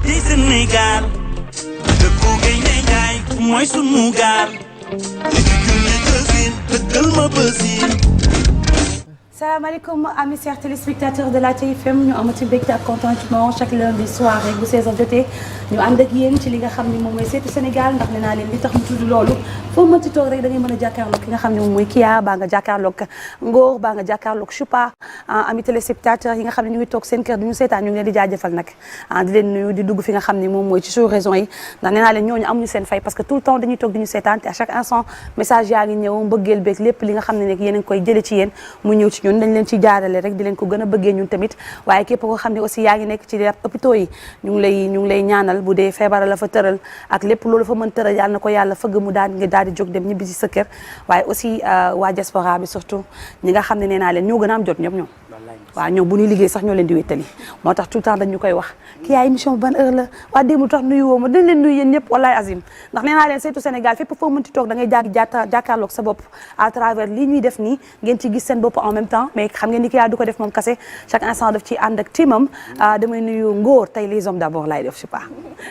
di Sénégal dëkku gaynde njaay mooy sunu gaal li ci junne tësin dëggal ma bësin. salaamaaleykum amis chers téléspectateurs de la TFM ñu amati mbégte ak contentement chaque lundi soir rek bu 16h jotee ñu ànd ak yéen ci li nga xam ni moom mooy seetu Sénégal ndax nee naa leen li tax mu tudd loolu foo mënti toog rek da ngay mën a jàkkaarloog ki nga xam ne moom mooy Kia baa nga jàkkaarloog Ngor baa nga jàkkaarloog Choupa amis téléspectateurs yi nga xam ne ñu ngi toog seen kër du ñu seetaan ñu ngi leen di jaajëfal nag di leen nuyu di dugg fi nga xam ne moom mooy ci sous raison yi ndax nee naa leen ñooñu amuñu seen fay parce que tout le temps dañuy toog di ñu seetaan te à chaque instant message yaa ngi ñëw mbëggeel beeg lépp li nga xam ne nag yéen a ngi koy jële ci yéen mu ñëw ci ñun dañ leen ci jaarale rek di leen ko gën a bëggee ñun tamit waaye képp koo xam ne aussi yaa ngi nekk ci hôpitaux yi ñu ngi lay ñaanal bu dee feebar la fa tëral ak lépp loolu fa mën tëral yàlla na ko yàlla fëgg mu daal nga daal di jóg dem ñibbi si sa kër waaye aussi waa diaspora bi surtout ñi nga xam ne nee naa leen ñoo gën a am jot ñëpp ñoom waaw ñoom bu ñuy liggéey sax ñoo leen di wéttali moo tax tout le temps dañu koy wax kii yaa émission ban heure la waa démb tax nuyu woo ma dañ leen nuyu yéen ñëpp wallaay azim ndax nee naa leen seetu Sénégal fépp foo mënti toog da ngay jàkkaarloog sa bopp à travers lii ñuy def nii ngeen ci gis seen bopp en même temps mais xam ngeen ni ki yaa du ko def moom kase chaque instant daf ci ànd ak timam damay nuyu Ngor tey les hommes d'abord laay def je sais pas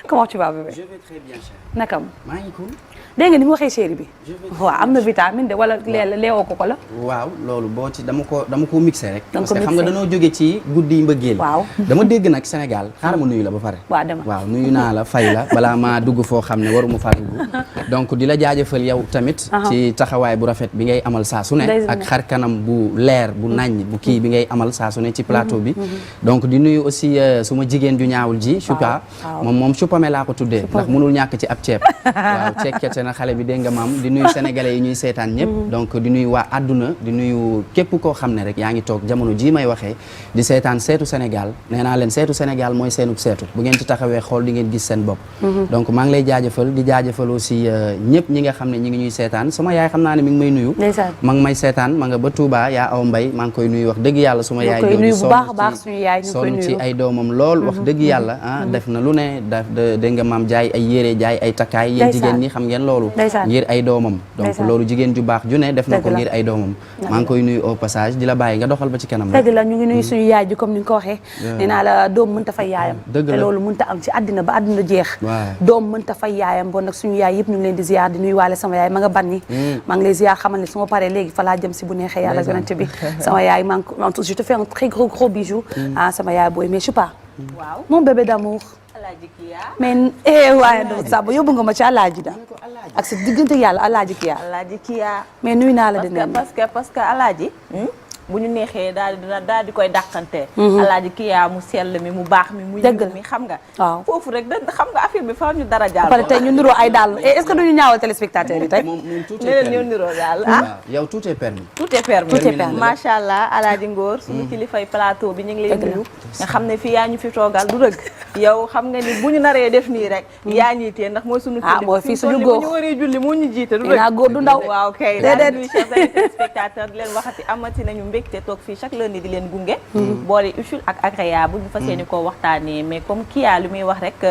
comment tu vas bébé. Je vais très bien chérie. nakam maa ngi cool. dégg nga ni mu waxee chéri bi waaw am na vitamine de wala leewoo ko la waaw loolu boo ci dama ko mixé rek parce que xam nga dañoo jóge ci guddi mbëggeel waaw dama dégg nag Sénégal xaaral ma nuyu la ba pare waaw nuyu naa la fay la balaa maa dugg foo xam ne waruma faa dugg donc di la jaajëfal yow tamit ci taxawaay bu rafet bi ngay amal saa su ne ak xar kanam bu leer bu naññ bu kii bi ngay amal saa su ne ci plateau bi donc di nuyu aussi suma jigéen ju ñaawul ji Choupa moom Choupame laa ko tuddee ndax mënul ñàkk ci ab ceeb waaw cekkete na xale bi dégg nga maam di nuyu sénégalais yi ñuy seetaan ñëpp donc di nuyu waa àdduna di nuyu képp koo xam ne rek yaa ngi toog jamono jii may waxee di seetaan seetu Sénégal nee naa leen seetu Sénégal mooy seenub seetu bu ngeen ci taxawee xool di ngeen gis seen bopp donc maa ngi lay jaajëfal di jaajëfal aussi ñëpp ñi nga xam ne ñi ngi ñuy seetaan sama yaay xam naa ne mi ngi may nuyu ma ngi may seetaan ma nga ba Touba yaa aw mbay maa ngi koy nuyu wax dëgg yàlla suma yaay sonn ci ay doomam lool wax dëgg yàlla def na lu ne dégg nga maam jaay ay yére jaay ay takkaay yéen jigéen ñi xam ngeen loolu ngir ay doomam donc loolu jigéen ju baax ju ne def na ko ngir ay doomam maa ngi koy nuyu au passage di la bàyyi nga doxal ba ci kanam dëgg la ñu ngi nuyu suñu yaay ji comme ni nga ko waxee nee naa la doom mënta fay yaayam te loolu mënta am ci àddina ba àddina jeex doom mënta fay yaayam bon nag suñu yaay yëpp ñu ngi leen di ziar di nuyu waale sama yaay ma nga banni maa ngi lay ziar xamal ne su ma paree léegi fa laa jëm si bu neexee yàlla yonent bi sama yaay maa ngi je te fais un très gros bijou sama yaay booy mais Choupa mon bébé d'amour mais waaye do saba yóbbu nga ma ci Alaaji da ak sa diggante yàlla Alaaji Kia mais nuyu naa la dina parce que Alaaji bu ñu neexee daal di koy dàqante Alaaji Kia mu sell mi mu baax mi mu yëngu mi xam nga waaw foofu rek da xam nga affaire bi fa ñu dara jàll pare tey ñu niroo ay dàll est-ce que duñu ñaawal téléspectateurs yi tey neneen ñoo niroo daal yow tout est permis macha allah Alaaji Ngor suñu kilifay plateau bi ñu ngi lay nuyu nga xam ne fii yaa ñu fi toogal du dëgg yow xam nga ni bu ñu naree def nii rek yaa ñuy tee ndax mooy suñu kilifa mooy fii suñu góor bu ñu waree julli moo ñu jiite du dëgg góor du ndaw waaw kay daal nuyu chers téléspectateurs di leen waxati amati nañu mbégte toog fii chaque lundi di leen gunge boole utile ak agréable ñu fas yéene koo waxtaanee mais comme Kia li muy wax rek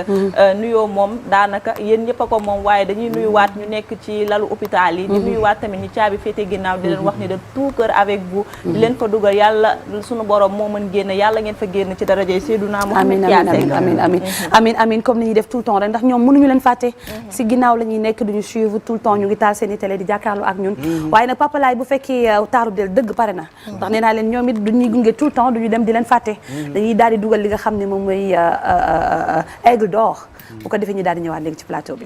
nuyoo moom daanaka yéen ñëpp a ko moom waaye dañuy nuyuwaat ñu nekk ci lalu hôpital yi di nuyuwaat tamit ñi caabi féete ginnaaw di leen wax ni de tout cœur avec vous di leen fa dugal yàlla suñu borom moo mën génn yàlla ngeen fa génn ci darajay Seydina Muhammad amin comme ni ñuy def tout le temps rek ndax ñoom mënuñu leen fàtte si ginnaaw la ñuy nekk duñu suivre tout le temps ñu ngi taal seen i télé di jàkkaarloo ak ñun waaye nag Papa Laye bu fekkee taaru del dëgg pare na ndax nee naa leen ñoom it duñuy gunge tout le temps duñu dem di leen fàtte dañuy daal di dugal li nga xam ne moom mooy aigle d'or bu ko defee ñu daal di ñëwaat léegi ci plateau bi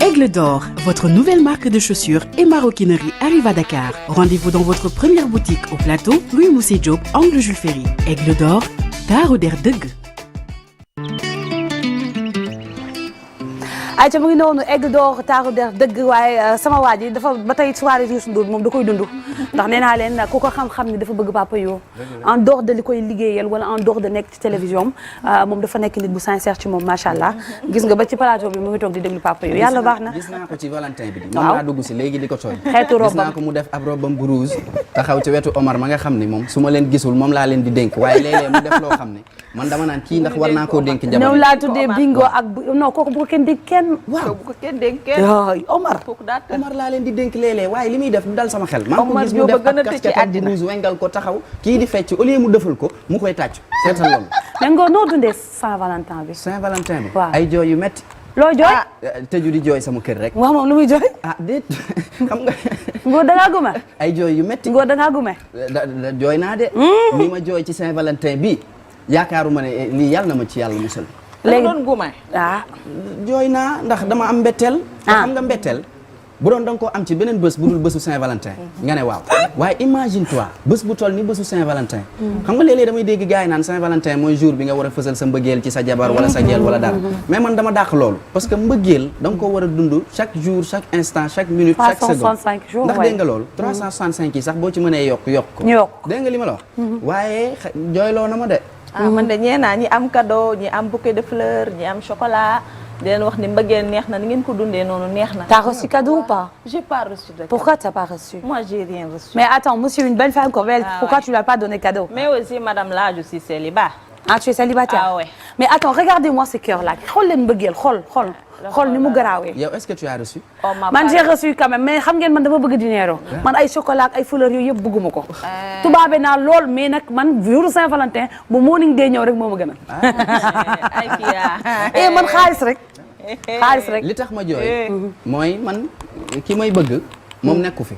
Aigle d'Or, votre nouvelle marque de chaussures et maroquinerie arrive à Dakar. Rendez-vous dans votre première boutique au plateau, rue Moussé Diop, angle Jules Ferry. Aigle d'Or, taaru der dëgg. ayca mu ngi noonu Aigle d'Or taaru der dëgg waaye sama waa ji dafa ba tey soirée Youssou Ndour moom da koy dund ndax nee naa leen ku ko xam-xam ni dafa bëgg Papa Yo en dehors de li koy liggéeyal wala en dehors de nekk ci télévision moom dafa nekk nit bu sincère ci moom macha allah gis nga ba ci plateau bi mu ngi toog di déglu Papa Yo yàlla baax na. gis naa ko ci Valentin bi moom laa dugg si léegi di ko tooñ xeetu robam gis naa ko mu def ab robam bu rouge taxaw ci wetu Omar ma nga xam ni moom su ma leen gisul moom laa leen di dénk waaye léeg-léeg mu def loo xam ne man dama naan kii ndax war naa koo dénk jabar ñoom laa tuddee bingo ak non kooku bu ko kenn dénk kenn waaw bu ko kenn dénk kenn Omar laa leen di dénk léeg-léeg waaye li muy def du dal sama xel maa ko gis mu def ak casquette bu rouge wengal ko taxaw kii di fecc au lieu mu defal ko mu koy tàcc seetal loolu mais ngoo noo dundee Saint-Valentin bi Saint-Valentin bi waaw ay jooy yu metti loo jooy tëju di jooy sama kër rek waaw moom lu muy jooy déet xam nga ngoo dangaa gume ay jooy yu metti ngoo dangaa gume jooy naa de ni ma jooy ci Saint-Valentin bi yaakaaruma ne lii yàlla na ma ci yàlla musal léegi doon gume jooy naa ndax dama am mbetteel xam nga mbetteel bu doon da nga koo am ci beneen bés bu dul bésu Saint-Valentin nga ne waaw waaye imagine toi bés bu toll ni bésu Saint-Valentin xam nga léeg-léeg damay dégg gars yi naan Saint-Valentin mooy jour bi nga war a fësal sa mbëggeel ci sa jabar wala sa gel wala dara mais man dama dàq loolu parce que mbëggeel da nga ko war a dund chaque jour chaque instant chaque minute chaque seconde 365 jours ndax dégg nga loolu 365 yi sax boo ci mënee yokk ko dégg nga li ma la wax waaye jooyloo na ma de man de ñeenaa ñi am cadeau ñi am bouquet de fleurs ñi am chocolat di leen wax ni mbëggeel neex na ni ngeen ko dundee noonu neex na. T'as reçu cadeau ou pas? J'ai pas reçu de cadeau. Pourquoi t'as pas reçu? Moi j'ai rien reçu. Mais attends, monsieur, une belle femme comme elle, pourquoi tu lui as pas donné cadeau? Mais aussi madame là, je suis célibat. Ah, tu es célibataire? Ah ouais. Mais attends, regardez-moi ce cœur là. xool leen mbëggeel xool ni mu garaawee. yow est-ce que tu as reçu? man j'ai reçu quand même mais xam ngeen man dama bëgg dinero. man ay chocolat ak ay fleurs yooyu yëpp bëgguma ko. tubaabe naa lool mais nag man jour Saint-Valentin bu morning day ñëw rek moo ma gën a. man xaalis rek. li tax ma jooy mooy man ki may bëgg moom nekku fi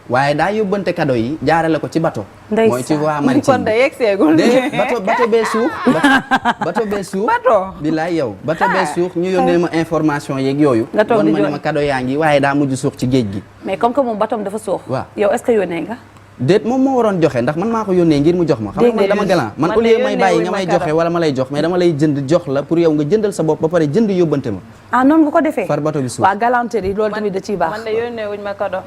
waaye daa yóbbante cadeau yi jaarale ko ci bateau mooy ci voie maritime kon da yegg seegul bateau bee suux bateau bee suux bilaay yow bateau bee suux ñu yónnee ma information yeeg yooyu woon ma ne ma cadeau yaa ngi waaye daa mujj suux ci géej gi mais comme que moom bateau dafa suux waaw yow est-ce que yónnee nga déet moom moo waroon joxe ndax man maa ko yónnee ngir mu jox ma xam nga dama galant man au lieu may bàyyi nga may joxe wala ma lay jox mais dama lay jënd jox la pour yow nga jëndal sa bopp ba pare jënd yóbbante ma ah noonu nga ko defee far bateau bi suuf waaw galanterie loolu tamit da ciy baax man de yónnee wuñ ma cadeau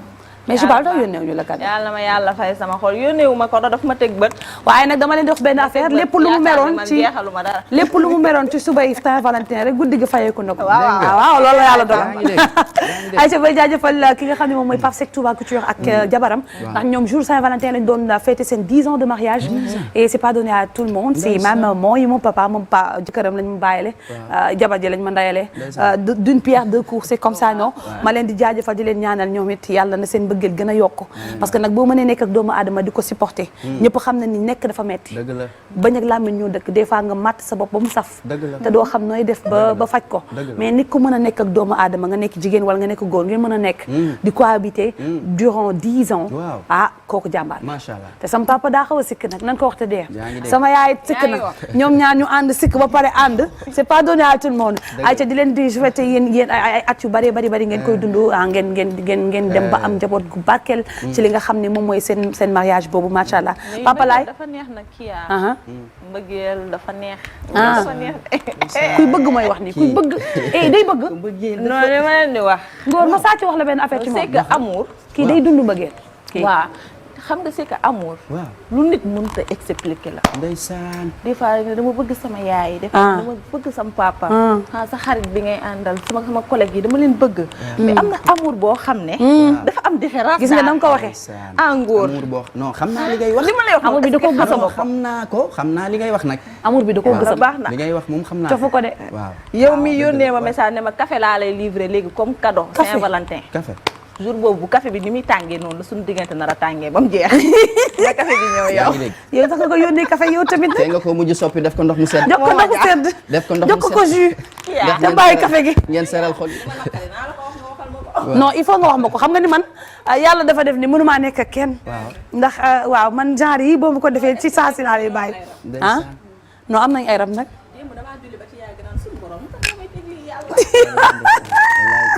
mais je parle yónnee wuñu la cadeau yàlla ma yàlla fay sama xol yónnee wu ma cadeau daf ma teg bët waaye nag dama leen di wax benn affaire lépp lu mu meroon ci lépp lu mu meroon ci subay Saint-Valentin rek guddi gi fayeeku na ko waaw loolu la yàlla dogal ayca bay jaajëfal ki nga xam ne moom mooy Pape Seck Touba Couture ak jabaram ndax ñoom jour Saint-Valentin lañ doon fêter seen 10 ans de mariage et c'est pas donné à tout le monde c'est ma maman yi mon papa moom pa jëkkëram lañ ma bàyyile jabar ji lañ ma ndayale d'une pierre deux coups c'est comme ça non ma leen di jaajëfal di leen ñaanal ñoom it yàlla na seen bëggeel gën a yokk parce que nag boo mënee nekk ak doomu aadama di ko supporter ñëpp xam na ni nekk dafa metti bañ ak làmmiñ ñoo dëkk des fois nga màtt sa bopp ba mu saf te doo xam nooy def ba faj ko mais nit ku mën a nekk ak doomu aadama nga nekk jigéen wala nga nekk góor ngeen mën a nekk di cohabiter durant 10 ans kooku jàmbaar te sama papa daa xaw a sikk nag nan ko wax te dee sama yaay sikk nag ñoom ñaar ñu ànd sikk ba pare ànd c'est pas donné à tout le monde ay ca di leen di souhaiter yéen ay at yu bari ngeen koy dund ngeen dem ba am njaboot gu barkeel ci li nga xam ne moom mooy seen mariage boobu macha allah papa laay dafa neex nag kii mbëggeel dafa neex kuy bëgg mooy wax ni kuy bëgg day bëgg non li ma leen di wax ngóor ma saa ci wax la benn affaire ci moom c'est que amour kii day dund mbëggeel waaw xam nga c'est que amour lu nit mënut a expliquer la ndeysaan des fois dama bëgg sama yaay des fois dama bëgg sama papa sa xarit bi ngay àndal sama collègue yi dama leen bëgg mais am na amour boo xam ne dafa am différence gis nga dama ko waxee ngóor amour boo non xam naa li ngay wax li ma lay wax amour bi da koo gësam xam naa li ngay wax nag amour bi da koo gësam baax na li ngay wax moom xam naa cofu ko de waaw yow mi yónnee ma message ne ma café laa lay livrer léegi comme cadeau Saint-Valentin café jour boobu bu café bi ni muy tàngee noonu la suñu diggante nar a tàngee ba mu jeex nga café bi ñëw yow sax nga ko yónnee café yow tamit tey nga ko mujj soppi def ko ndox mu sedd jox ko ndox mu sedd def ko ndox mu sedd jox ko jus da bàyyi café gi ngeen seeral xol non il faut nga wax ma ko xam nga ni man yàlla dafa def ni mënumaa nekk ak kenn ndax waaw man genre yi boo ma ko defee ci saa si naa lay bàyyi non am nañ ay rab nag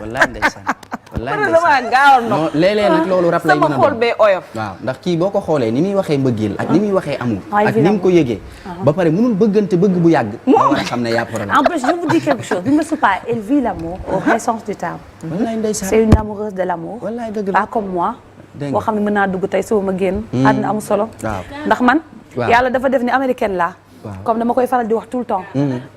wallaay ndeysaan non léeg-léeg nag loolu rap lay mën a sama xol bee oyof. waaw ndax kii boo ko xoolee ni muy waxee mbëggeel ak ni muy waxee amour ak ni mu ko yëgee ba pare mënul bëggante bëgg bu yàgg nga war a xam ne y'a problème. En plus je vous dis quelque chose Bimba Soupa elle vit l'amour au vrai sens du terme. wallaay ndeysaan c'est une amoureuse de l'amour. wallaay dëgg la pas comme moi. dégg boo xam ne mën naa dugg tey suba ma génn. àddina amul solo. waaw ndax man. waaw yàlla dafa def ni américaine laa. comme dama koy faral di wax tout le temps.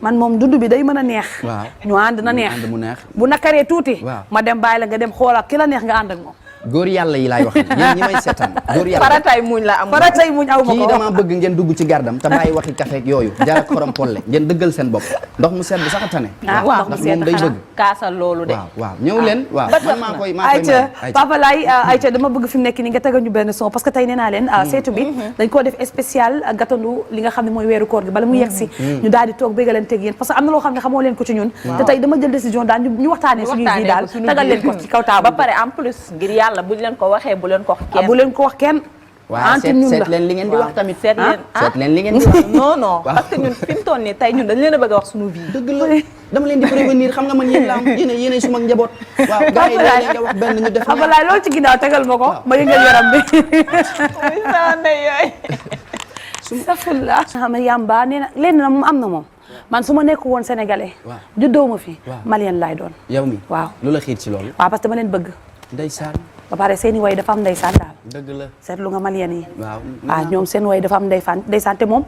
man moom dund bi day mën a neex. waaw ñu ànd na neex. ànd mu neex. bu nakaree tuuti. waaw ma dem bàyyi la nga dem xool ak ki la neex nga ànd ak moom. góor yàlla yi laay wax yéen ñi may seetaan góor yàlla faratay muñ la am faratay muñ aw ma ko kii dama bëgg ngeen dugg ci gardam te bàyyi waxi café ak yooyu jar ak xorom polle ngeen dëggal seen bopp ndox mu sedd sax a tane. waaw ndax moom day bëgg kaasal loolu de. waaw ñëw leen waaw man maa koy Aïcha Papa Laye Aïcha dama bëgg fi mu nekk nii nga tegal ñu benn son parce que tey nee naa leen seetu bi dañ koo def spécial gàttandu li nga xam ne mooy weeru koor gi bala mu yegg si ñu daal di toog bégalanteeg yéen parce que am na loo xam ne xamoo leen ko ci ñun te tey dama jël décision daal ñu waxtaanee suñuy vie daal tegal leen ko ci kaw taabal ba pare en plus ngir yàlla buñ leen ko waxee bu leen ko wax kenn. bu leen ko wax kenn. waaw seet leen li ngeen di wax tamit. seet leen li ngeen di wax. non parce que ñun fi mu toll nii tey ñun dañ leen a bëgg a wax suñu vie. dëgg la dama leen di prévenir xam nga man yéen la am yéen suma njaboot. waaw gars yi dañ leen nga wax benn ñu def. Abalaay loolu ci ginnaaw tegal ma ko ma yëngal yaram bi. muy saa ndey yooyu. safula. xam nga yamba nee na leen na moom am na moom. man su ma nekk woon sénégalais. waaw juddoo ma fi. malien laay doon. yow mi waaw lu la xiir ci loolu. waaw parce que dama leen bëgg. ndeysaan. ba pare seen i way dafa am ndeysaan daal. dëgg la seetlu nga malien yi. waaw ñoom seen way dafa am ndeysaan te moom.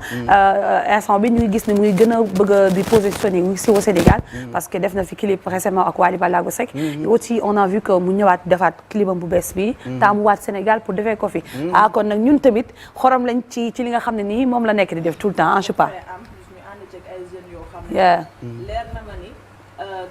instant bi ñu ngi gis ne muy gën a bëgg a di positionner wu si au Sénégal. parce que def na fi clip récemment ak Wally Ballago Seck. aussi on a vu que mu ñëwaat defaat clipam bu bees bi. taamuwaat Sénégal pour defee ko fi. kon nag ñun tamit xorom lañ ci li nga xam ne nii moom la nekk di def tout le temps je sais pas. leer na ma ni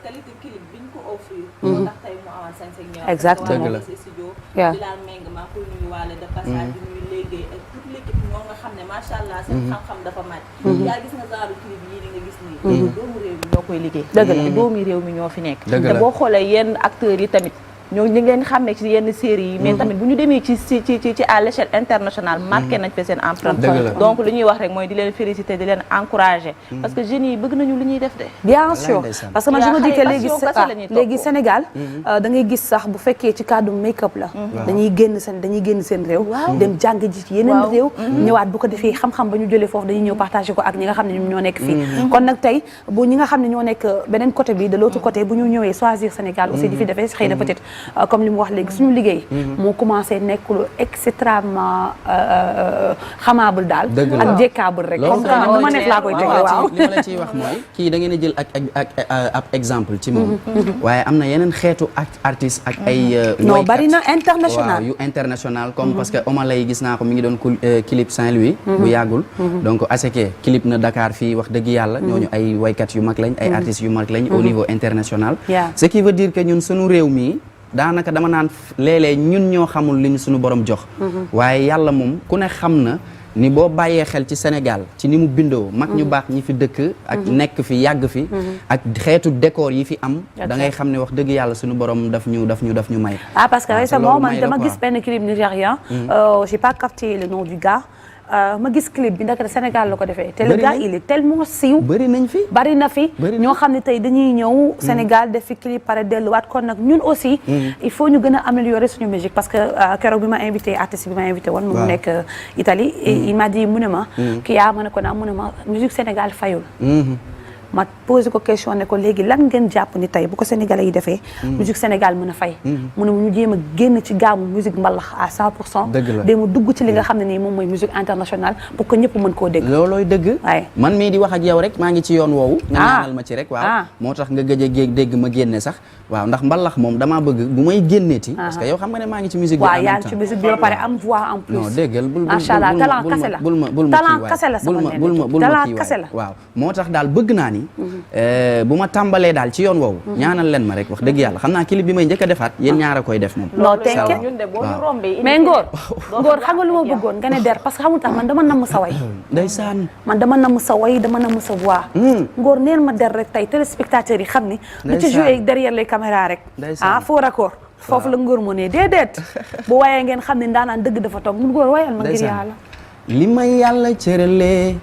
qualité clip biñ ko offrir. moo tax tey mu amoon sañ-sañ ñëw. exactement dëgg la studio. di laal méng maa koy nuyuwaale de passage bi ñuy léegi ak toute l'équipe ñoo nga xam ne macha allah seen xam-xam dafa màcc. yaa gis nga genre clip yi ni nga gis nii. doomu réew mi ñoo koy liggéey. dëgg la doomu réew mi ñoo fi nekk. te boo xoolee yenn acteurs yi tamit. ñoo ñu ngeen xàmmee ci yenn séries yi mais tamit bu ñu demee ci à l'échelle internationale marqué nañ fa seen empreinte donc lu ñuy wax rek mooy di leen féliciter di leen encourager parce que jeunes yi bëgg nañu lu ñuy def de bien sûr parce que man je me dis que léegi Sénégal da ngay gis sax bu fekkee ci cadre make-up la dañuy génn seen réew dem jàng ji ci yeneen réew ñëwaat bu ko defee xam-xam ba ñu jëlee foofu dañuy ñëw partager ko ak ñi nga xam ne ñoom ñoo nekk fii kon nag tey bu ñi nga xam ne ñoo nekk beneen côté bi de l'autre côté bu ñu ñëwee choisir Sénégal aussi di fi defee xëy na peut-être comme li mu wax léegi suñu liggéey moo commencé nekk lu extrêmement xamaable daal ak jékkaabul rek comme que man ma nekk laa koy tege waaw li ma la ciy wax mooy kii da ngeen a jël ak ab exemple ci moom waaye am na yeneen xeetu artiste ak ay non bari na international waaw yu international comme parce que Oma lay gis naa ko mi ngi doon clip Saint-Louis bu yàggul donc Aseke clip na Dakar fii wax dëgg yàlla ñooñu ay waykat yu mag lañ ay artistes yu mag lañ au niveau international ce qui veut dire que ñun suñu réew mi daanaka dama naan léeg-léeg ñun ñoo xamul li ñu suñu borom jox waaye yàlla moom ku ne xam na ni boo bàyyee xel ci Sénégal ci ni mu bindoo mag ñu baax ñi fi dëkk ak nekk fi yàgg fi ak xeetu décor yi fi am da ngay xam ne wax dëgg yàlla suñu borom daf ñu may parce que récemment man dama gis benn clip nigérien j'ai pas capté le nom du gars ma gis clip bi ndakate Sénégal la ko defee te le gars il est tellement siiw bari na fi ñoo xam ne tey dañuy ñëw Sénégal def fi clip pare delluwaat kon nag ñun aussi il faut ñu gën a améliorer suñu musique parce que keroog bi ma invité artiste bi ma invité woon mu nekk Italie et il m'a dit mu ne ma kii yaa ma ne ko naa mu ne ma musique Sénégal fayul ma posé ko question ne ko léegi lan ngeen jàpp ni tey bu ko sénégalais yi defee musique Sénégal mën a fay mu ne ñu jéem a génn ci gaamu musique mbalax à 100% déema dugg ci li nga xam ne nii moom mooy musique internationale pour que ñëpp mën koo dégg loolooy dëgg man mii di wax ak yow rek maa ngi ci yoon woowu nga ñaanal ma ci rek waaw moo tax nga gëj a dégg ma génne sax waaw ndax mbalax moom damaa bëgg bu may génneeti parce que yow xam nga ne maa ngi ci musique bi waaw yaa ngi ci musique bi ba pare am voix en plus non déggal macha allah talent kase la bul ma kii waaw moo tax daal bëgg naa ni bu ma tàmbalee daal ci yoon woowu ñaanal leen ma rek wax dëgg yàlla xam naa clip bi may njëkk a defaat yéen ñaar a koy def moom non tenke mais ngóor xam nga lu ma bëggoon nga ne der parce que xamul tax man dama namm sa way ndeysaan man dama namm sa way dama namm sa voix ngóor neen ma der rek tey téléspectateurs yi xam ni lu ci joué derrière les caméras rek faux raccord foofu la ngóor moo ne déedéet bu wayee ngeen xam ne ndaanaan dëgg dafa toog mun ngóor wayal ma ngir yàlla li may yàlla cëralee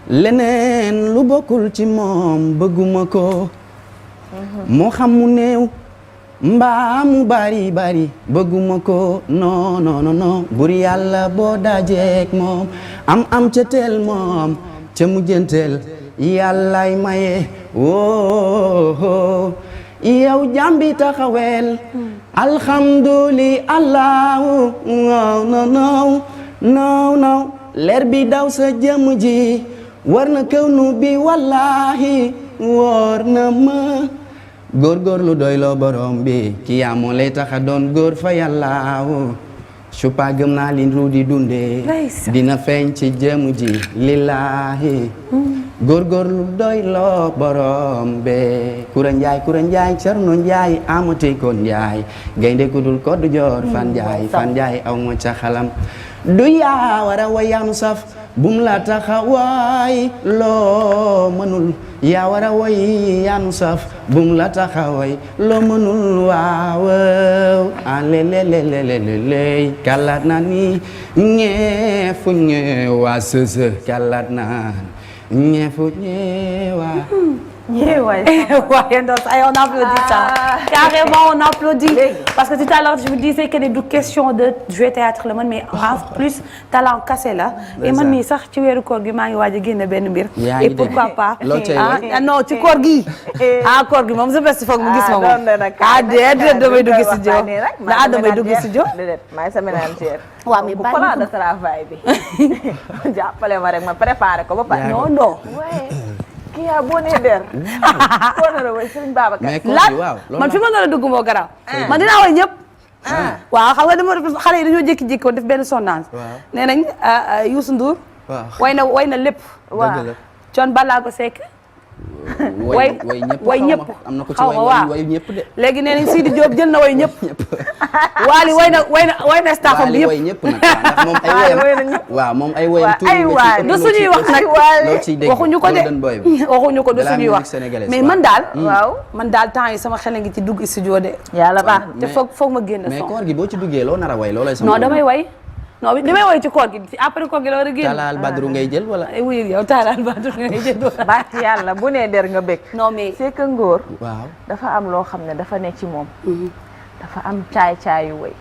leneen lu bokkul ci moom bëgguma ko moo xam mu néew mbaa mu bari bari bëgguma ko non non non bur yàlla boo dajeek moom am ca teel moom ca mujjanteel yàllay maye woo yow jambi taxawel alhamdulillah allahu no leer bi daw sa jëm ji war na kaw nu bi wallahi war na ma góorgóorlu doy loo borom bi ki yaa moo lay taxa doon góor fa yàllaaw supa gëm naa li ru di dundee dina feeñ ci jëm ji lillahi góorgóorlu doy loo borom be kura njaay cerno njaay amati ko njaay gaynde ku dul ko du joor fan njaay aw ma ca xalam du yaa wara wayaanu saf bum la taxa waay loo mënul yaa wara way yaanu saf bum la taxa way loo mënul waaw aleleleleleley kalaat na ni ñeefu ñeewa sësë kalaat na ñeefu ñeewa Ouais, donc, on applaudit ça. Carrément, on applaudit. Parce que tout à l'heure, je vous disais qu'il y a des questions de jouer théâtre le monde, mais en plus, talent cassé là. Et man mii sax ci weeru koor gi maa ngi waaj a génne benn mbir. Et pourquoi pas. Non ci koor gi. Koor gi moom sa best foog mu gis ma moom. Déedéet damay dugg studio. Damay dugg studio. Déedéet maay sa ménagère. Waaw mais bàyyi plan de travail bi. Jàppale ma rek ma préparé ko ba pare. Non. kii yaa boo nee der. koo nar a woy Serigne Babacar. Man fi ma nar a dugg moo garaaw. Man dinaa woy ñëpp. waaw xam nga dama xale yi dañoo jékki-jékki woon def benn sondage. nee nañ Youssou Ndour. way na lépp. waaw Thione Ballago Seck. way ñëpp am na ko ci way ñëpp de. léegi nee nañ Sidi Diop jël na way ñëpp. Waly way na staffam bi yëpp. way ñëpp nag ndax moom ay wayam. waaw moom ay wayam du suñuy wax nag waxuñu ko de waxuñu ko du suñuy wax mais man daal temps yi sama xel a ngi ci dugg studio de. yàlla baax te foog ma génn son. mais koor gi boo ci duggee loo nar a way loolay sama. non damay way. non li may woy ci koor gi après koor gi la war a génn. Talaal Badru ngay jël wala. wuyu yow Talaal Badru ngay jël. baat yàlla bu nee der nga bëgg. non mais c'est que ngóor. waaw dafa am loo xam ne dafa ne ci moom. dafa am caay-caayu woy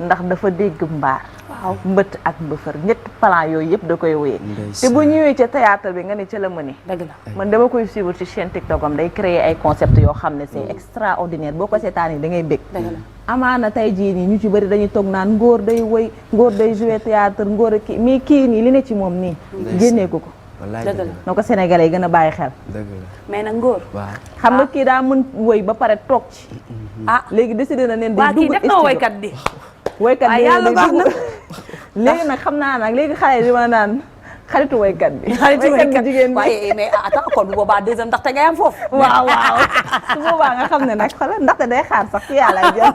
ndax dafa dégg mbaar. waaw mbëtt ak mbëfër ñetti plan yooyu yëpp da koy woyee. te bu ñëwee ca théâtre bi nga ne ca la mëne. dëgg la man dama koy suivre ci chaîne TikTok am day créer ay concepts yoo xam ne c'est extraordinaire boo ko seetaanee da ngay bëgg. dëgg la amaana tey jii nii ñu ci bëri dañuy toog naan ngóor day woy ngóor day jouer théâtre ngóor ak kii mais kii nii li ne ci moom nii. génnee ko. dëgg la na ko sénégalais yi gën a bàyyi xel. dëgg la mais nag ngóor. waaw xam nga kii daa mën woy ba pare toog ci. léegi décidé na neen day dugg kii def na woykat bi. woykat bi yàlla baax na. léegi nag xam naa nag léegi xale yi di ma naan xaritu woykat bi. xaritu woykat jigéen bi waaye mais attends kon bu boobaa deuxième ndaxte ngay am foofu. waaw su boobaa nga xam ne nag xoolal ndaxte day xaar sax kii yaa lay jël.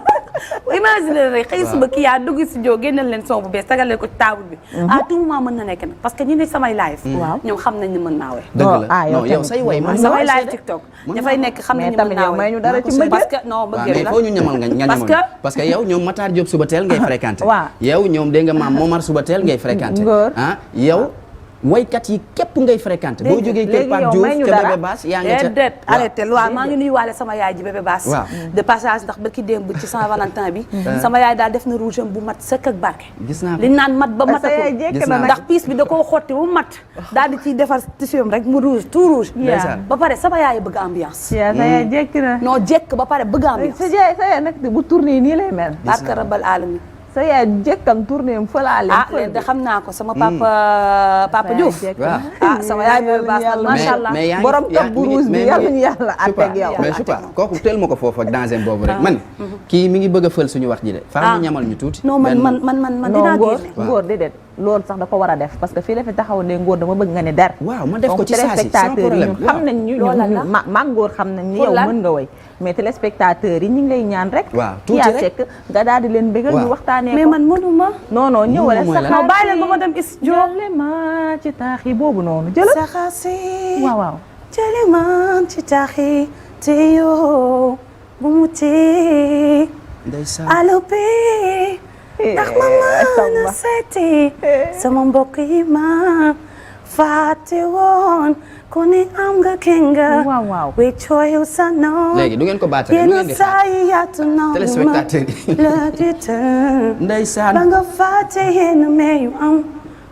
imagine rek xëy suba kii yaa dugg studio génneel leen son bu bees tagal leen ko ci table bi. à tout moment mën na nekk nag parce que ñi ne samay live. ñoom xam nañ ni mën naa woy. dëgg la non yow say way man samay live TikTok. dafay nekk xam nañ ni mën naa woy may ñu dara ci mbëggeel parce que non mbëggeel la foo ñu ñamal nga ñamal parce que yow ñoom Matar Diop suba teel ngay fréquenté. yow ñoom dégg nga maam Momar suba teel ngay fréquenté. yow waykat yi képp ngay fréquenté boo jógee kër Pape Diouf ca Bébé Bass yaa nga ca déet arrêté waaw maa ngi nuyuwaale sama yaay ji Bébé Bass de passage ndax ba ki démb ci Saint Valentin bi sama yaay daal def na rouge bu mat sëkk ak barke gis naa ko li naan mat ba matakul ndax piis bi da koo xotti bu mat daal di ciy defar tissuam rek mu rouge tout rouge ba pare sama yaay bëgg ambiance sa yaay jekk na non jekk ba pare bëgg ambiance sa yaay nag bu tourné nii lay mel barke rabal alamin sa yaay jekkam tournée am fëlaale. leen de xam naa ko sama papa Diouf. sama yaay boobu baax na macha allah. borom topp bu rouge bi yàlla ñu yàlla àtteeg yow. mais Choupa kooku teel ma ko foofu ak danger boobu rek man. kii mi ngi bëgg a fël suñu wax ji de. faa ñu ñamal ñu tuuti. non man dinaa génne. ngóor déedéet loolu sax da ko war a def parce que fii la fi taxaw ne ngóor dama bëgg nga ne der. waaw ma def ko ci saa si sans problème xam nañ ñu ma ngóor xam nañ ni yow mën nga woy mais téléspectateurs yi ñu ngi lay ñaan rek. waaw tuuti rek nga daal di leen bëggal ñu waxtaanee ko. mais man mënuma. non non ñëwale saxaar bàyyi leen ba ma dem studio. jële ma ci taax yi boobu noonu jëlal. saxaar si waaw. jële ma ci taax yi te yoo bu mu tee. ndeysaan allo bi. ndax ma mën a seeti sama mbokk yi ma fàtte woon ku ne am nga kenga waaw wéccoo yow sa noon léegi du ngeen ko baatale du ngeen di saa yi yaatu noonu téléspectateur yi la di tën ndeysaan ba nga fàtte yenn mais yu am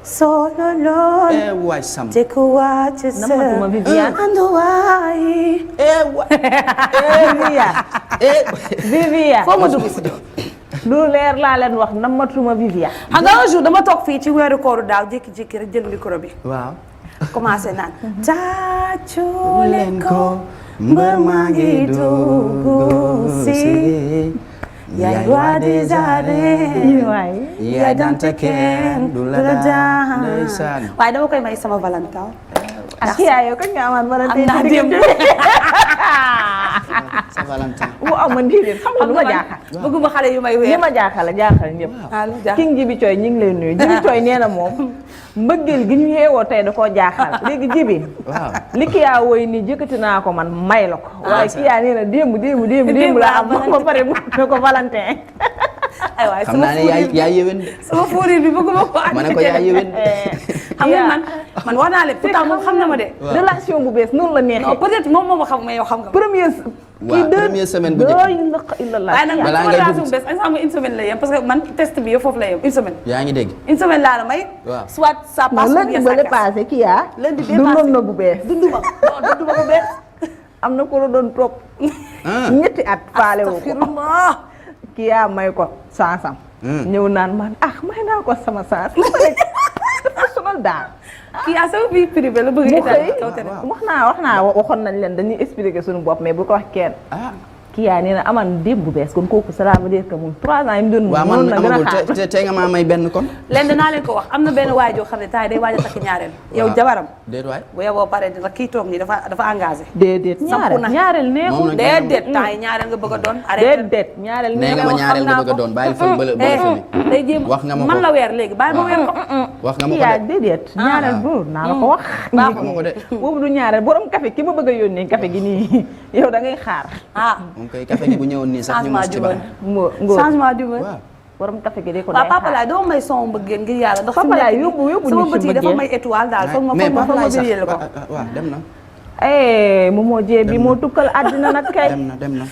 solo lool waay sam te ku wàcc sa namatuma Viviane anduwaay Viviane foo ma dugg si lu leer laa leen wax namatuma Viviane xam nga un jour dama toog fii ci weeru kooru daaw jékki-jékki rek jël micro bi waaw commencé naan tàccu leen ko mbër maa ngi dugg si yaay roi des arènes yaay dante kenn du la daan ndeysaan waaye dama koy may sama Valentin ak yaay yow kañ nga amaat Valentin am naa démb sa Valentin waaw man déedéet xam nga lu ma jaaxal bëgguma xale yu may weer li ma jaaxal ñëpp King Jibi Coy ñu ngi lay nuyu Jibi Coy nee na moom mbëggeel gi ñu yeewoo tey da koo jaaxal léegi Jibi waaw li kiyaa woy nii jëkkati naa ko man may la ko waaye kiyaa nee na démb laa am ba pare mu ne ko Valentin ay waay xam naa ne yaa yéwén de sama fuurir bi bëgguma ko ma ne ko yaa yéwén xam nga man wax naa leen pourtant moom xam na ma de relation bu bees noonu la neexee non peut-être moom moo ma xam mais yow xam nga première semaine bu njëkk waaye nag balaa ngay relation bu bees exemple une semaine la yem parce que man test bi yëpp foofu la yem une semaine yaa ngi dégg une semaine laa la may waaw soit ça passe ou bien ça casse passé kiyaa lundi dundoon na bu bees dunduma bu bees am na ko la doon toog ñetti at faale wu ko kiyaa may ko sansam ñëw naan man may naa ko sama sans dafa sonal daal kii à sama vie privée la bëgg waxoon nañ leen dañuy expliquer suñu bopp mais bu ko wax kenn kii yaa nee na aman démb bu bees kon kooku cela veut dire que moom 3 ans yi mu doon man amagul te nga maa may benn kon leen dinaa leen ko wax am na benn waay joo xam ne temps yi day waaj a takk ñaareel yow jabaram déet waay bu yeboo pare dina kii toog nii dafa engagé déedéet ñaareel neexul déedéet temps yi ñaareel nga bëgg a doon déedéet ñaareel nee nga ma ñaareel nga bëgg a doon bàyyil fan bële day jéem wax nga ma ko man la weer léegi bàyyi ma weer ko wax nga ma ko de déedéet ñaareel boobu naa la ko wax baaxul ma ko de boobu du ñaareel borom café ki ma bëgg a yónnee café gi nii yow da ngay xaar moom koy café gi bu ñëwoon nii sax ñu mos ci baax changement d'humeur borom café gi de ko waaw Papa Laye doo may son mbëggeel ngir yàlla ndax Papa Laye yóbbu sama bët yi dafa may étoile daal foog ma bëriyee la ko waaw dem na Momo Jee bi moo tukkal àddina nag kay dem na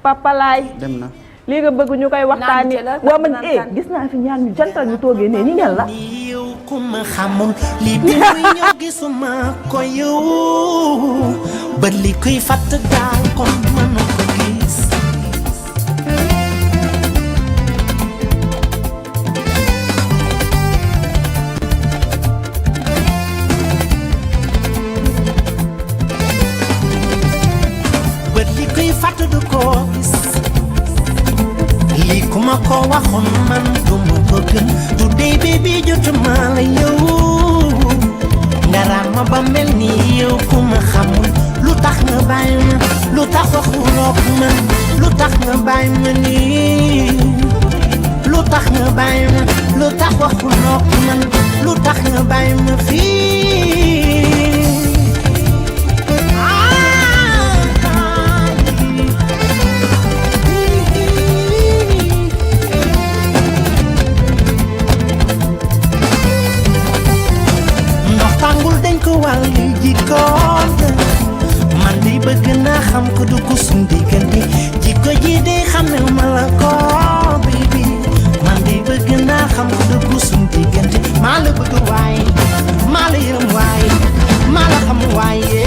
Papa Laye dem na lii nga bëgg ñu koy waxtaani waaw man gis naa fi ñaar ñu jantal ñu toogee ne ni ngeen la yow ku ma xamul li bi muy ñëw gisuma ko yow bët li kuy fàtt daal kon mënu ko gis bët li kuy fàtt du ko gis lii ku ma ko waxoon man duma ko gën today baby jotuma la yow nga raam ma ba mel ni yow ku ma xamul lu tax nga bàyyi ma lu tax waxuloo man lu tax nga bàyyi ma nii lu tax nga bàyyi ma lu tax waxuloo man lu tax nga bàyyi ma fii wàllu jikkoon man di bëgg naa xam ko dugg suñ diggante jikko ji de xamel ma la ko baby man di bëgg naa xam ko dugg suñ diggante maa la bëgg waaye maa la yërëm waaye maa la xam waaye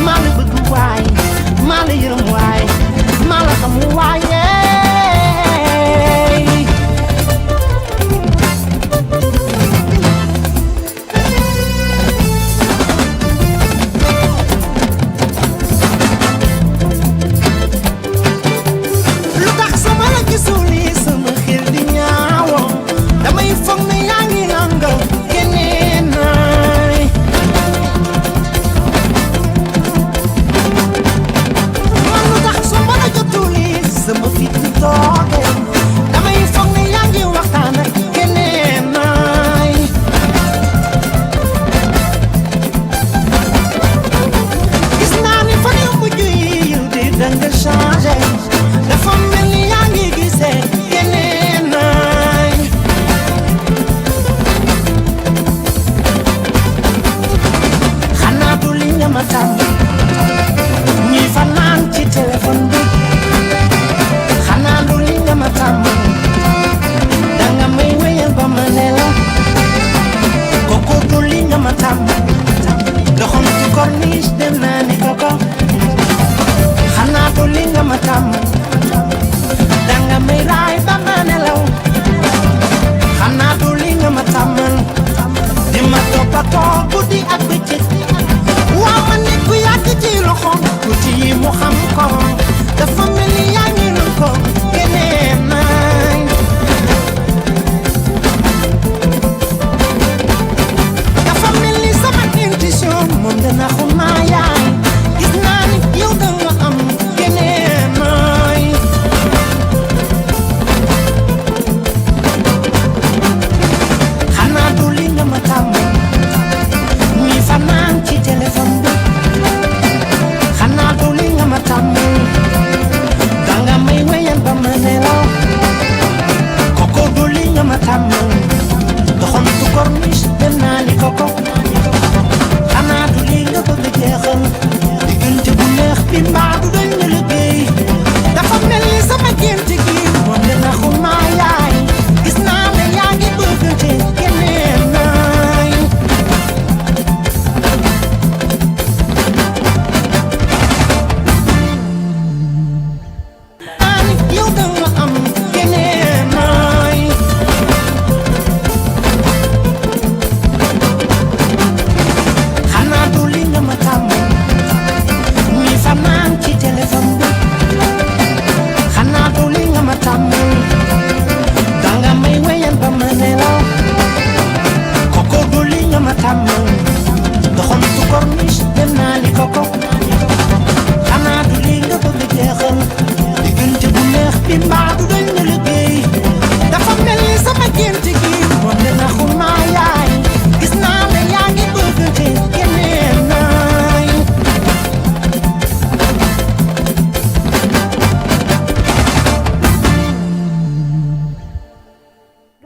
maa la bëgg waaye maa la yërëm waaye maa la xam waaye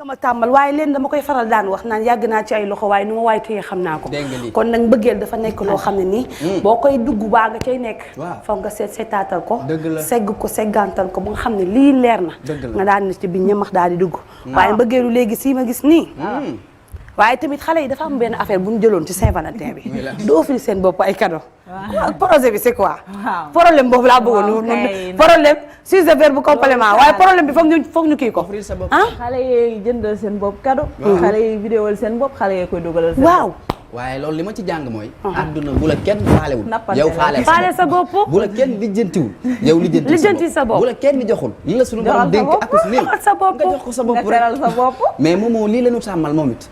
ma tàmmal waaye leen dama koy faral daan wax naan yàgg naa ci ay loxo waaye nu ma waaye téye xam naa ko kon nag mbëggeel dafa nekk loo xam ne nii boo koy dugg baa nga cay nekk foog nga seetaatal ko segg ko seggantal ko ba nga xam ne lii leer na nga daan na ci bi ñamax daal di dugg waaye mbëggeelu léegi sii ma gis nii waaye tamit xale yi dafa am benn affaire bu ñu jëloon ci Saint-Valentin bi du offrir seen bopp ay cadeau projet bi c'est quoi problème boobu laa bëggoon problème sujet verbe complément waaye problème bi foog ñu kii ko xale yi jëndal seen bopp cadeau xale yi vidéowal seen bopp xale yi koy dugalal seen waaw waaye loolu li ma ci jàng mooy àdduna bu la kenn faalewul yow faale sa bopp bu la kenn lijjantiwul yow lijjanti sa bopp bu la kenn joxul li la suñu borom dénk akus lii sa bopp nga jox ko sa bopp rek mais moomoo lii la ñu tàmmal moom it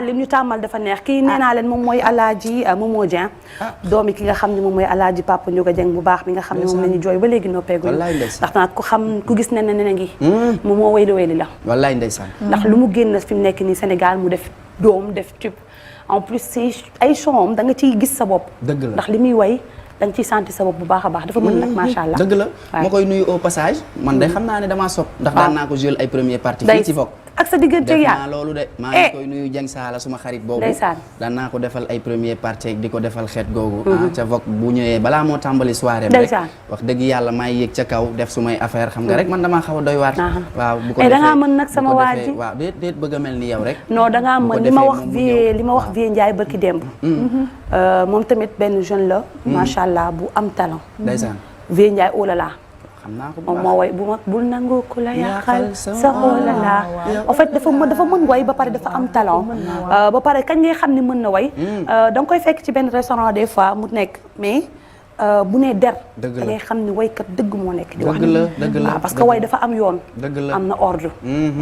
li ñu tàmmal dafa neex kii nee naa leen moom mooy Alaaji Momo Dieng doomi ki nga xam ne moom mooy Alaaji Papa Ndiouga Dieng bu baax bi nga xam ne moom la ñu jooy ba léegi noppeegul ndax nag ku gis ne ngi moom moo wayli wayli la wallaay ndeysaan ndax lu mu génn fi mu nekk nii Sénégal mu def doom def tube en plus si ay son da nga ciy gis sa bopp ndax li muy way da nga ciy sentir sa bopp bu baax a baax dafa mën nag macha allah dëgg la ma koy nuyu au passage man day xam naa ne damaa sopp ndax daan naa ko jël ay première partie fii ci Vogue ak sa diggante yaa def naa loolu de maa ngi koy nuyu Dieng Saala suma xarit boobu daan naa ko defal ay première partie di ko defal xeet googu ca Vogue bu ñëwee balaa moo tàmbali soirée rek wax dëgg yàlla maay yéeg ca kaw def sumay affaire xam nga rek man damaa xaw a doy waar waaw bu ko defee dangaa mën nag sama waa ji waaw déet bëgg a mel ni yow rek non dangaa mën li ma wax Vieux Ndiaye barki démb moom tamit benn jeune la macha allah bu am talent ndeysaan Vieux Ndiaye oh là là xam naa ko moom moo way bu ma bul nangu ku la yàqal sa olala en fait dafa mën way ba pare dafa am talent ba pare kañ ngay xam ni mën na way da nga koy fekk ci benn restaurant des fois mu nekk mais bu nee der da ngay xam ni waykat dëgg moo nekk di wax dëgg la parce que way dafa am yoon am na ordre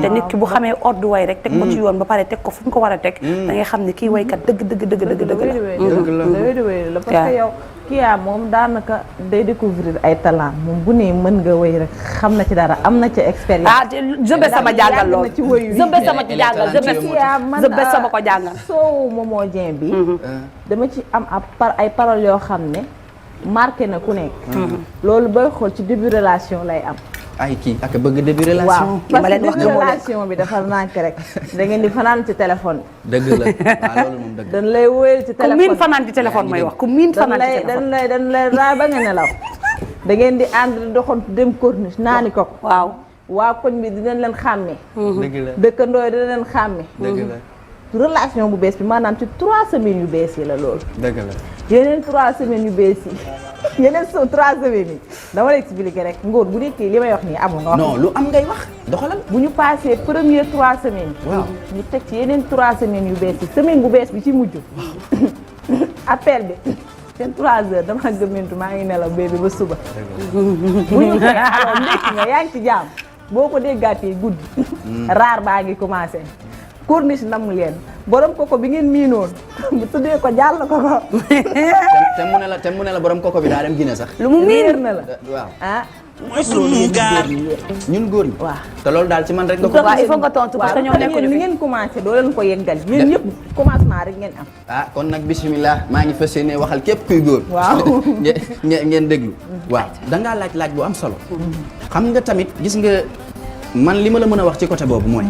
te nit ki bu xamee ordre way rek teg ko ci yoon ba pare teg ko fu ñu ko war a teg da ngay xam ni kii waykat dëgg la parce que yow Kya moom daanaka day découvrir ay talent moom bu ne mën nga wéy rek xam na ci dara am na ci expérience. jëbe sama jàngal lool jëbe sama ci jàngal jëbe sama ko jàngal. soowu Momo Dieng bi. dama ci am ay paroles yoo xam ne marqué na ku nekk. loolu booy xool ci début relation lay am. ay kii ak bëgg début relation. waaw parce que début relation bi dafa nànk rek da ngeen di fanaan ci téléphone. dëgg la waaw loolu moom dëgg. dañ lay wóyal ci téléphone ku miin fanaan ci téléphone may wax ku miin fanaan ci téléphone. dañ lay raay ba nga nelaw. da ngeen di ànd di doxantu dem corniche naani ko. waaw waa koñ bi dinañ leen xàmmee. dëgg la dëkkandoo yi dina leen xàmmee. dëgg la. relation bu bees bi maanaam ci 3 semaines yu bees yi la loolu. dëgg la. yeneen 3 semaines yu bees yi yeneen 3 semaines yi dama lay expliquer rek ngóor bu nekkee li may wax nii amul nga wax. non lu am ngay wax doxalal. bu ñu passé première 3 semaines. waaw ñu teg ci yeneen 3 semaines yu bees yi semaine bu bees bi ci mujj. appel bi seen 3 heures dama gëmmentu maa ngi nelaw bébé ba suba. bu ñu teg alors ndekki nga yaa ngi ci jaam boo ko déggaatee guddi. raar baa ngi commencé. corniche namu leen borom koko bi ngeen miinoon bu tuddee ko jàll ko ko. te mu ne la borom koko bi daa dem Guinée sax. lu mu miin na la waaw. ah. mooy sunu gaal ñun góor ñi. waaw te loolu daal ci man rek nga ko. waaw il faut nga tontu parce que ñoom nekkuñu fi ngeen commencé doo leen ko yeggal yéen ñëpp commencement rek ngeen am. ah kon nag bisimilah maa ngi fas yéene waxal képp kuy góor. waaw ngeen déglu. waaw dangaa laaj bu am solo. xam nga tamit gis nga man li ma la mën a wax ci côté boobu mooy.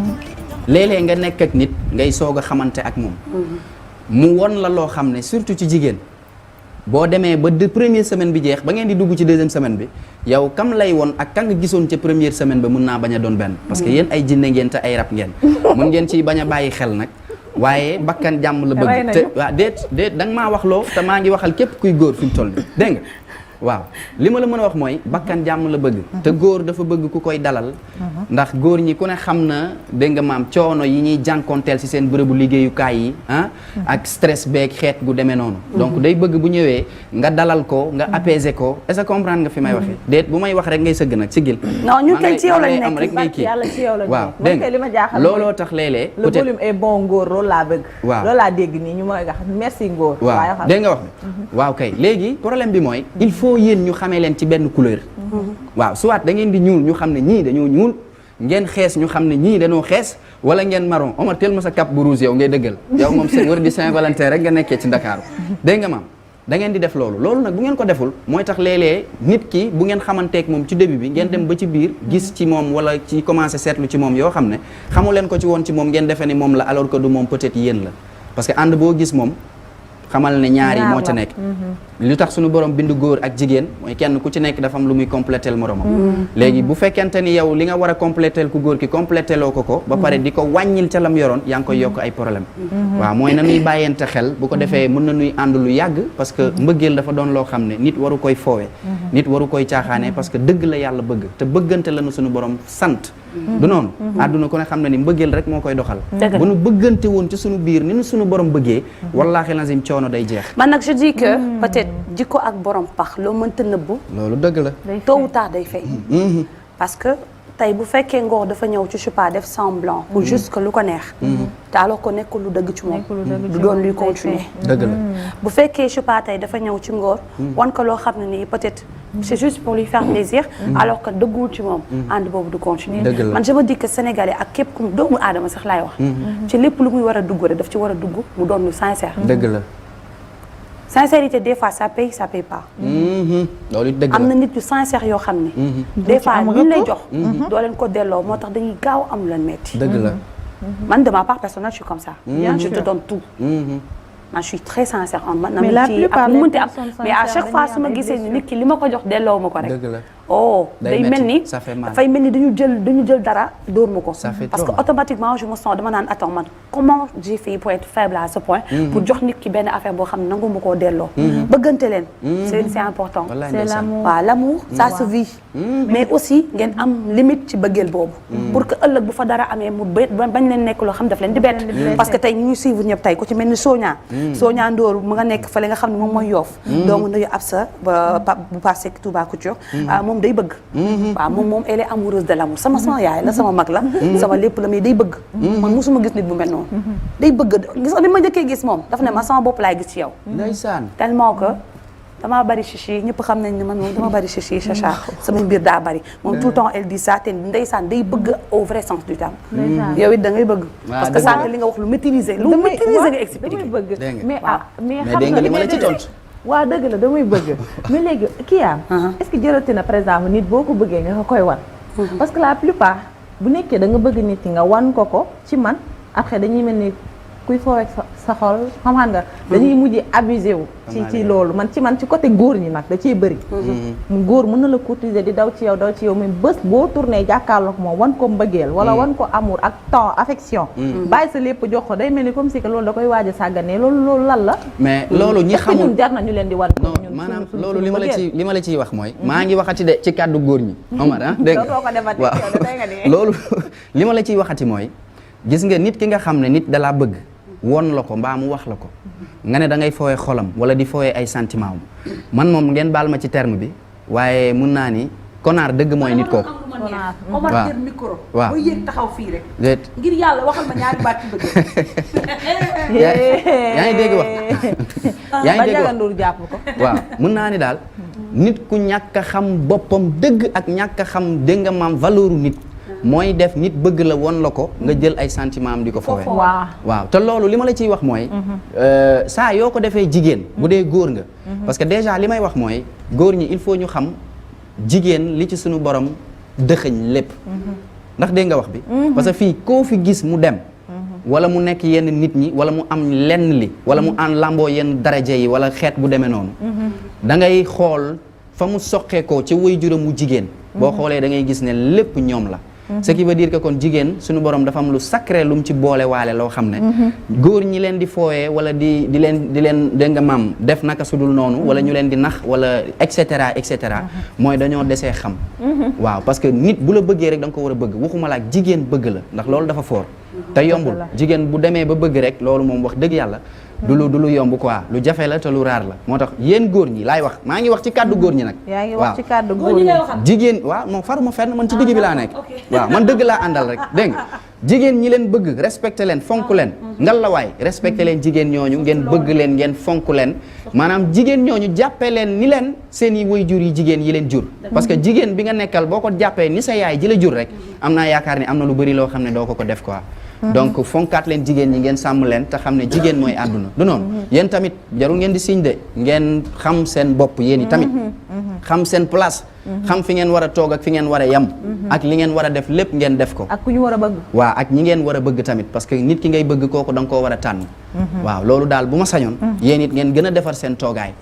léeg-léeg nga nekk ak nit ngay soog a xamante ak moom. mu won la loo xam ne surtout ci jigéen. boo demee ba première semaine bi jeex ba ngeen di dugg ci deuxième semaine bi yow kam lay won ak ka nga gisoon ca première semaine ba mun naa bañ a doon benn. parce que yéen ay jinne ngeen te ay rab ngeen. mun ngeen ci bañ a bàyyi xel nag. waaye bakkan jàmm la bëgg. te waaw déet da nga maa wax loo te maa ngi waxal képp kuy góor fi mu toll nii dégg nga. waaw li ma la mën a wax mooy bakkan jàmm la bëgg. te góor dafa bëgg ku koy dalal. ndax góor ñi ku ne xam na dégg nga maam coono yi ñuy jànkonteel ci seen bërëbu liggéeyukaay yi ah. ak stress beeg xeet gu demee noonu. donc day bëgg bu ñëwee nga dalal ko nga apaiser ko est-ce que comprendre nga fi may waxee. déet bu may wax rek ngay sëgg nag sigil. non ñu tey ci yow lañ am rek ngay kii yàlla ci yow lañ nekk. waaw dégg nga looloo tax léeg-léeg. le volume est bon ngóor loolu laa bëgg. waaw loolu laa dégg nii ñu ma wax merci ngóor. waaw dégg nga wax waaw kay léegi problème bi mooy il faut yéen ñu xamee leen ci benn couleur. waaw soit da ngeen di ñuul ñu xam ne ñii dañoo ñuul ngeen xees ñu xam ne ñii dañoo xees wala ngeen marron Omar teel ma sa cap bu rouge yow ngay dëggal yow moom seen wër di Saint-Valentin rek nga nekkee ci Ndakaaru dégg nga maam da ngeen di def loolu nag bu ngeen ko deful mooy tax léeg-léeg nit ki bu ngeen xamanteek moom ci début bi ngeen dem ba ci biir gis ci moom wala ci commencé seetlu ci moom yoo xam ne xamu leen ko ci woon ci moom ngeen defee ni moom la alors que du moom peut-être yéen la parce que ànd boo gis moom xamal ne ñaari moo ca nekk lu tax suñu borom bindu góor ak jigéen mooy kenn ku ci nekk dafa am lu muy complétel moromam léegi bu fekkente ni yow li nga war a complétel ku góor ki complételoo ko ba pare di ko wàññil ca lam yoroon yaa ngi koy yokk ay problème waaw mooy na nuy bàyyente xel bu ko defee mën na nuy ànd lu yàgg parce que mbëggeel dafa doon loo xam ne nit waru koy foowe nit waru koy caaxaane parce que dëgg la yàlla bëgg te bëggante la nu suñu borom sant du noonu àdduna ku ne xam ne ni mbëggeel rek moo koy doxal bu nu bëggante woon ci suñu biir ni nu suñu borom bëggee wallaahi lazim coono day jeex man nag je dis que peut-être jikko ak borom pax loo mënta nëbbu loolu dëgg la tôt ou tard day fay parce que tey bu fekkee ngor dafa ñëw ci Chupa def semblant pour juste que lu ko neex te alors que nekkul lu dëgg ci moom du doon luy continuer dëgg la bu fekkee Chupa tey dafa ñëw ci ngor wan ko loo xam ne nii peut-être c'est juste pour lui faire plaisir alors que dëggul ci moom ànd boobu du continuer man je me dis que sénégalais ak képp ku doomu aadama sax laay wax ci lépp lu muy war a dugg rek daf ci war a dugg mu doon lu sincère dëgg la sincérité des fois ça paye pas loolu dëgg la am na nit yu sincère yoo xam ne des fois ñu lay jox doo leen ko delloo moo tax dañuy gaaw am lu leen metti dëgg la man de ma part personnelle je suis comme ça je te donne tout man je suis très sincère en man mais la plupart mënti am mais à chaque fois su ma gisee ni nit ki li ma ko jox delloo ma ko rek dëgg la day mel ni dafay mel ni dañu jël dara dóor ma ko parce que automatiquement je me sens dama naan attends man comment j'ai fait pour être faible à ce point pour jox nit ki benn affaire boo xam ne nangu ma koo delloo bëggante leen c'est important c'est l'amour waaw l'amour ça se vit mais aussi ngeen am limite ci bëggeel boobu pour que ëllëg bu fa dara amee mu bañ leen nekk loo xam daf leen di bett parce que tey ñu suivre ñëpp tey ku ci mel ni Soña Ndoor mu nga nekk fële nga xam ne moom mooy Yoff donc nuyu Absa bu passé Touba Couture moom day bëgg waaw moom elle est amoureuse de l'amour sama yaay la sama mag la sama lépp la mais day bëgg man mosuma gis nit bu mel noonu day bëgg gis bi ma njëkkee gis moom daf ne ma sama bopp laay gis ci yow ndeysaan tellement que damaa bari chichi ñëpp xam nañ ne man moom dama bari chichi chacha sama mbir daa bari moom tout le temps elle dit ça te ndeysaan day bëgg au vrai sens du terme yow it da ngay bëgg parce que sànq li nga wax lu maîtriser nga expliqué mais dégg nga li ma la ci tontu waaw dëgg la damay bëgg mais léegi kii am est-ce que jërëti na par exemple nit boo ko bëggee nga ko koy wan parce que la plupart bu nekkee da nga bëgg nit ki nga wan ko ci man après dañuy mel ni kuy foo ak sa xol xam nga dañuy mujj abusé wu ci loolu man ci côté góor ñi nag da ciy bëri mu góor mën na la courtiser di daw ci yow mais bés boo tourné jàkkaarloo ko moom wan ko mbëggeel wala wan ko amour ak temps affection bàyyi sa lépp jox ko day mel ni comme si que loolu da koy waaj a sàgganee loolu lan la mais loolu ñi xamul ñun jar na ñu leen di wan non maanaam loolu li ma la ciy wax mooy maa ngi waxati de ci kàddu góor ñi Omar dégg nga waaw loolu li ma la ciy waxati mooy gis nga nit ki nga xam ne nit dalaa bëgg won la ko mbaa mu wax la ko nga ne da ngay fooye xolam wala di fooye ay sentiment man moom ngeen baal ma ci terme bi waaye mun naa ni konaar dëgg mooy nit kooku Omar jël micro waaw ba yéeg taxaw fii rek ngir yàlla waxal ma ñaari baat ci bëgg yaa ngi dégg wax yaa ngi dégg wax jàpp ko waaw mun naa ni daal nit ku ñàkk a xam boppam dëgg ak ñàkk a xam dégg nga maam valeuru nit mooy def nit bëgg la won la ko nga jël ay sentiment am di ko fowee waaw te loolu li ma la ciy wax mooy saa yoo ko defee jigéen bu dee góor nga parce que déjà li may wax mooy góor ñi il faut ñu xam jigéen li ci suñu borom dëxëñ lépp ndax dégg nga wax bi parce que fii koo fi gis mu dem wala mu nekk yenn nit ñi wala mu am lenn li wala mu an lamboo yenn daraja yi wala xeet bu demee noonu da ngay xool fa mu soqeekoo ca waajuram mu jigéen boo xoolee da ngay gis ne lépp ñoom la ce qui veut dire que kon jigéen suñu borom dafa am lu sacré lu mu ci boole waale loo xam ne góor ñi leen di fooyee wala di leen dégg nga maam def naka sudul noonu wala ñu leen di nax wala et cetera mooy dañoo desee xam waaw parce que nit bu la bëggee rek da nga ko war a bëgg waxuma la ak jigéen bëgg la ndax loolu dafa foor te yombul jigéen bu demee ba bëgg rek loolu moom wax dëgg yàlla du lu yomb quoi lu jafe la te lu raar la moo tax yéen góor ñi laay wax maa ngi wax ci kàddu góor ñi nag yaa ngi wax ci kàddu góor ñi jigéen waaw moom faruma fenn man ci digg bi laa nekk waaw man dëgg laa àndal rek dégg nga jigéen ñi leen bëgg respecté leen fonk leen ngal la waay respecté leen jigéen ñooñu ngeen bëgg leen ngeen fonk leen maanaam jigéen ñooñu jàppee leen ni leen seen i waajur yi jigéen yi leen jur parce que jigéen bi nga nekkal boo ko jàppee ni sa yaay ji la jur rek am naa yaakaar ni am na lu bëri loo xam ne doo ko def quoi donc fonkaat leen jigéen ñi ngeen sàmm leen te xam ne jigéen mooy àdduna du noonu yéen tamit jarul ngeen di signe de ngeen xam seen bopp yéen i tamit xam seen place xam fi ngeen war a toog ak fi ngeen war a yem ak li ngeen war a def lépp ngeen def ko ak ku ñu war a bëgg waaw ak ñi ngeen war a bëgg tamit parce que nit ki ngay bëgg kooku da nga koo war a tànn waaw loolu daal bu ma sañoon yéen it ngeen gën a defar seen toogaay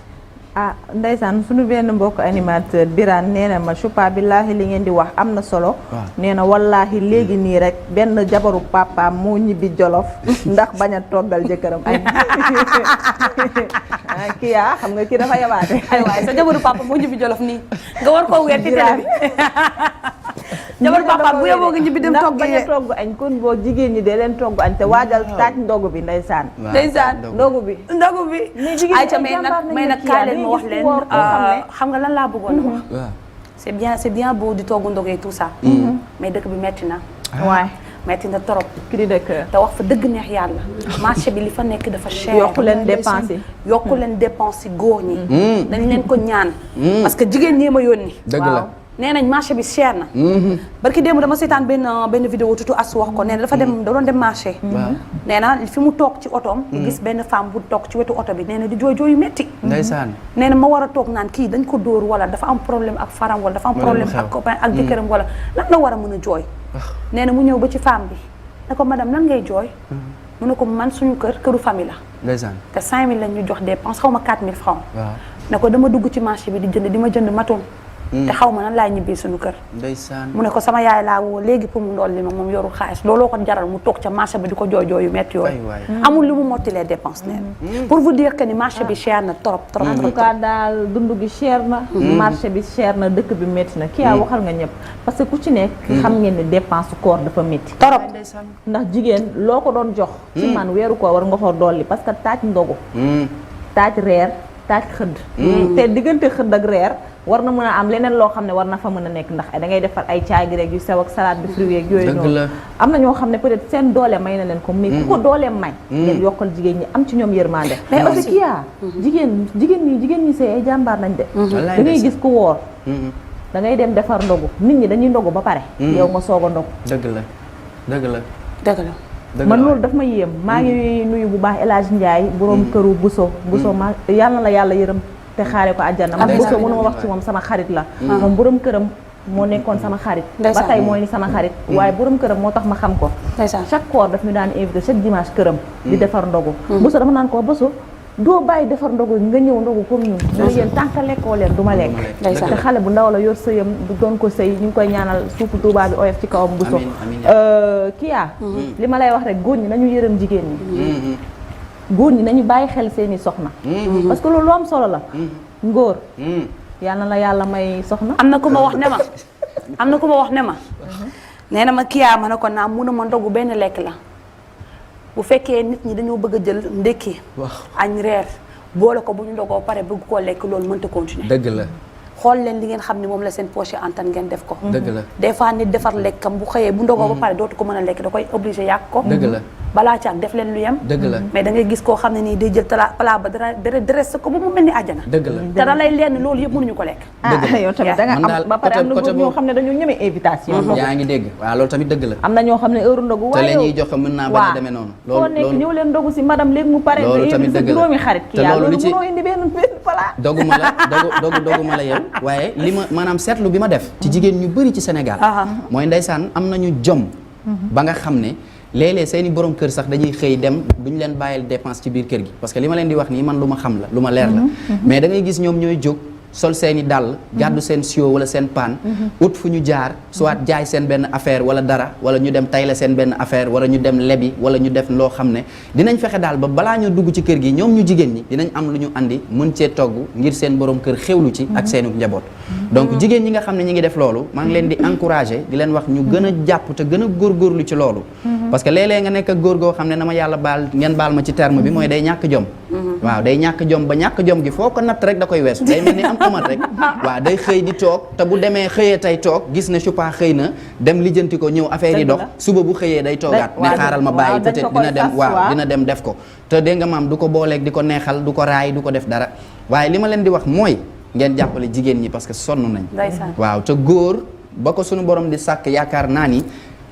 ndeysaan suñu benn mbokk animateur Birane nee na ma Choupa billaahi li ngeen di wax am na solo nee na wallaahi léegi nii rek benn jabaru papaam moo ñibbi Jolof ndax bañ a toggal jëkkëram añ kii xam nga kii dafa yabaate ay waay sa jabaru papa moo ñibbi Jolof nii nga war koo weer ci télé bi jabaru papa bu yeboo nga ñibbi dem togg bañ a togg añ kon boo jigéen ñi dee leen togg añ te waajal taaj ndogu bi ndeysaan ndogu bi ay ca may nag kaay leen ma wax leen xam nga lan laa bëggoon a wax c'est bien beau di togg ndog et tout ça mais dëkk bi metti na waay metti na trop cri de cœur te wax fa dëgg neex yàlla marché bi li fa nekk dafa cher yokku leen dépense yi yokku leen dépense yi góor ñi dañ leen ko ñaan parce que jigéen ñi ma yónni dëgg la nee nañ marché bi cher na barki démb dama seetaan benn vidéo tutu as wax ko nee na da doon dem marché nee na fi mu toog ci otoom gis benn femme bu toog ci wetu oto bi nee na di jooy jooy yu métti ndeysaan nee na ma war a toog naan kii dañ ko dóor wala dafa am problème ak faram wala dafa am problème ak copain ak jëkkëram wala lan la war a mën a jooy nee na mu ñëw ba ci femme bi ne ko madame lan ngay jooy mu ne ko man suñu këru famille la ndeysaan te 5000 lañ ñu jox dépense xaw ma 4000 francs ne ko dama dugg ci marché bi di ma jënd maton te xaw ma nan laay ñibbee suñu kër ndeysaan mu ne ko sama yaay laa woo léegi pour mu ndool li ma moom yorul xaalis looloo ko jaral mu toog ca marché bi di ko jooy jooy yu métti yooyu amul li mu mottilee dépense neen pour vous dire que ni marché bi cher na trop trop en tout cas daal dund gi cher na marché bi cher na dëkk bi métti na kii waxal nga ñëpp parce que ku ci nekk xam ngeen ne dépense koor dafa métti trop ndax jigéen loo ko doon jox ci man weeru koor war nga ko dolli parce que taaj ndogu taaj reer taaj xëdd te diggante xëdd ak reer war na mën a am leneen loo xam ne war na fa mën a nekk ndax da ngay defar ay caay gi rek yu sew ak salade bi fruits yeeg yooyu noonu am na ñoo xam ne peut-être seen doole may na leen ko mais ku ko doolee may leen yokkal jigéen ñi am ci ñoom yërmande mais aussi kii jigéen ñi sëy ay jàmbaar nañ de da ngay gis ku woor da ngay dem defar ndogu nit ñi dañuy ndogu ba pare yow nga soog a ndogu dëgg la man loolu daf ma yéem maa ngi nuyu bu baax El Hadj Ndiaye borom këru Bousso ma yàlla na la yàlla yërëm te xaare ko àjjana man Bousso mënuma wax ci moom sama xarit la moom borom këram moo nekkoon sama xarit ba tey mooy ni sama xarit waaye borom këram moo tax ma xam ko chaque koor daf ñu daan invité chaque dimanche këram di defar ndogu Bousso dama naan ko Bousso doo bàyyi defar ndogu nga ñëw ndogu comme ñun ñu yéen tant que lekkoo leen du ma lekk te xale bu ndaw la yor sëyam du doon ko sëy ñu ngi koy ñaanal suufu Tuubaa bi oyof ci kawam Bousso li ma lay wax rek góor ñi nañu yërëm jigéen ñi góor ñi nañu bàyyi xel seeni soxna parce que loolu lu am solo la ngóor yal na la yàlla may soxna am na ku ma wax ne ma nee na ma kiyaa ma ne ko naa mun a ma ndogu benn lekk la bu fekkee nit ñi dañoo bëgg a jël ndekki añ reer boole ko bu ñu ndogoo pare bëgg koo lekk loolu mënta continuer dëgg la xool leen li ngeen xam ne moom la seen poche antan ngeen def ko dëgg la des fois nit defar lekkam bu xëyee bu ndogoo ba pare dootu ko mën a lekk da koy obligé yàq ko dëgg la balaa caag def leen lu yem dëgg la mais da ngay gis koo xam ne nii day jël plat ba dara dressé ko ba mu mel ni àjjana dëgg la te da lay lenn loolu yëpp mënuñu ko lekk yow tamit da nga am ba pare am na góor ñoo xam ne dañu ñeme invitation yaa ngi dégg waaw loolu tamit dëgg la am na ñoo xam ne heure ndogu te la ñuy joxe mën naa bañ a demee noonu loolu nekk ñëw leen ndogu si madame léegi mu pare loolu tamit dëgg la juróomi xarit ki yaa loolu mënoo indi benn plat doguma la yow waaye li ma maanaam seetlu bi ma def ci jigéen ñu bëri ci Sénégal mooy ndeysaan am nañu jom ba nga xam ne léeg-léeg seeni borom kër sax dañuy xëy dem duñu leen bàyyil dépense ci biir kër gi parce que li ma leen di wax nii man lu ma xam la lu ma leer la mais da ngay gis ñoom ñooy jóg sol seeni dàll gàddu seen sio wala seen paan ut fu ñu jaar soit jaay seen benn affaire wala dara wala ñu dem tayle seen benn affaire wala ñu dem lebi wala ñu def loo xam ne dinañ fexe daal ba balaa ñoo dugg ci kër gi ñoom ñu jigéen ñi dinañ am lu ñu andi mën cee togg ngir seen borom kër xewlu ci ak seenu njaboot donc jigéen ñi nga xam ne ñi ngi def loolu maa ngi leen di encourager di leen wax ñu gën a jàpp te gën a góorgóorlu ci loolu parce que léeg-léeg nga nekk góor goo xam ne na ma yàlla baal ngeen baal ma ci terme bi mooy day ñàkk jom waaw day ñàkk jom ba ñàkk jom gi foo ko natt rek da koy weesu day mel ni am amat rek waaw day xëy di toog te bu demee xëyee tey toog gis ne Choupa xëy na dem lijjanti ko ñëw affaire yi dox suba bu xëyee day toogaat ne xaaral ma bàyyi peut-être dina dem dina dem def ko te dégg nga maam du ko booleeg di ko neexal du ko raay du ko def dara waaye li ma leen di wax mooy ngeen jàppale jigéen ñi parce que sonn nañ waaw te góor ba ko suñu borom di sàkk yaakaar naa ni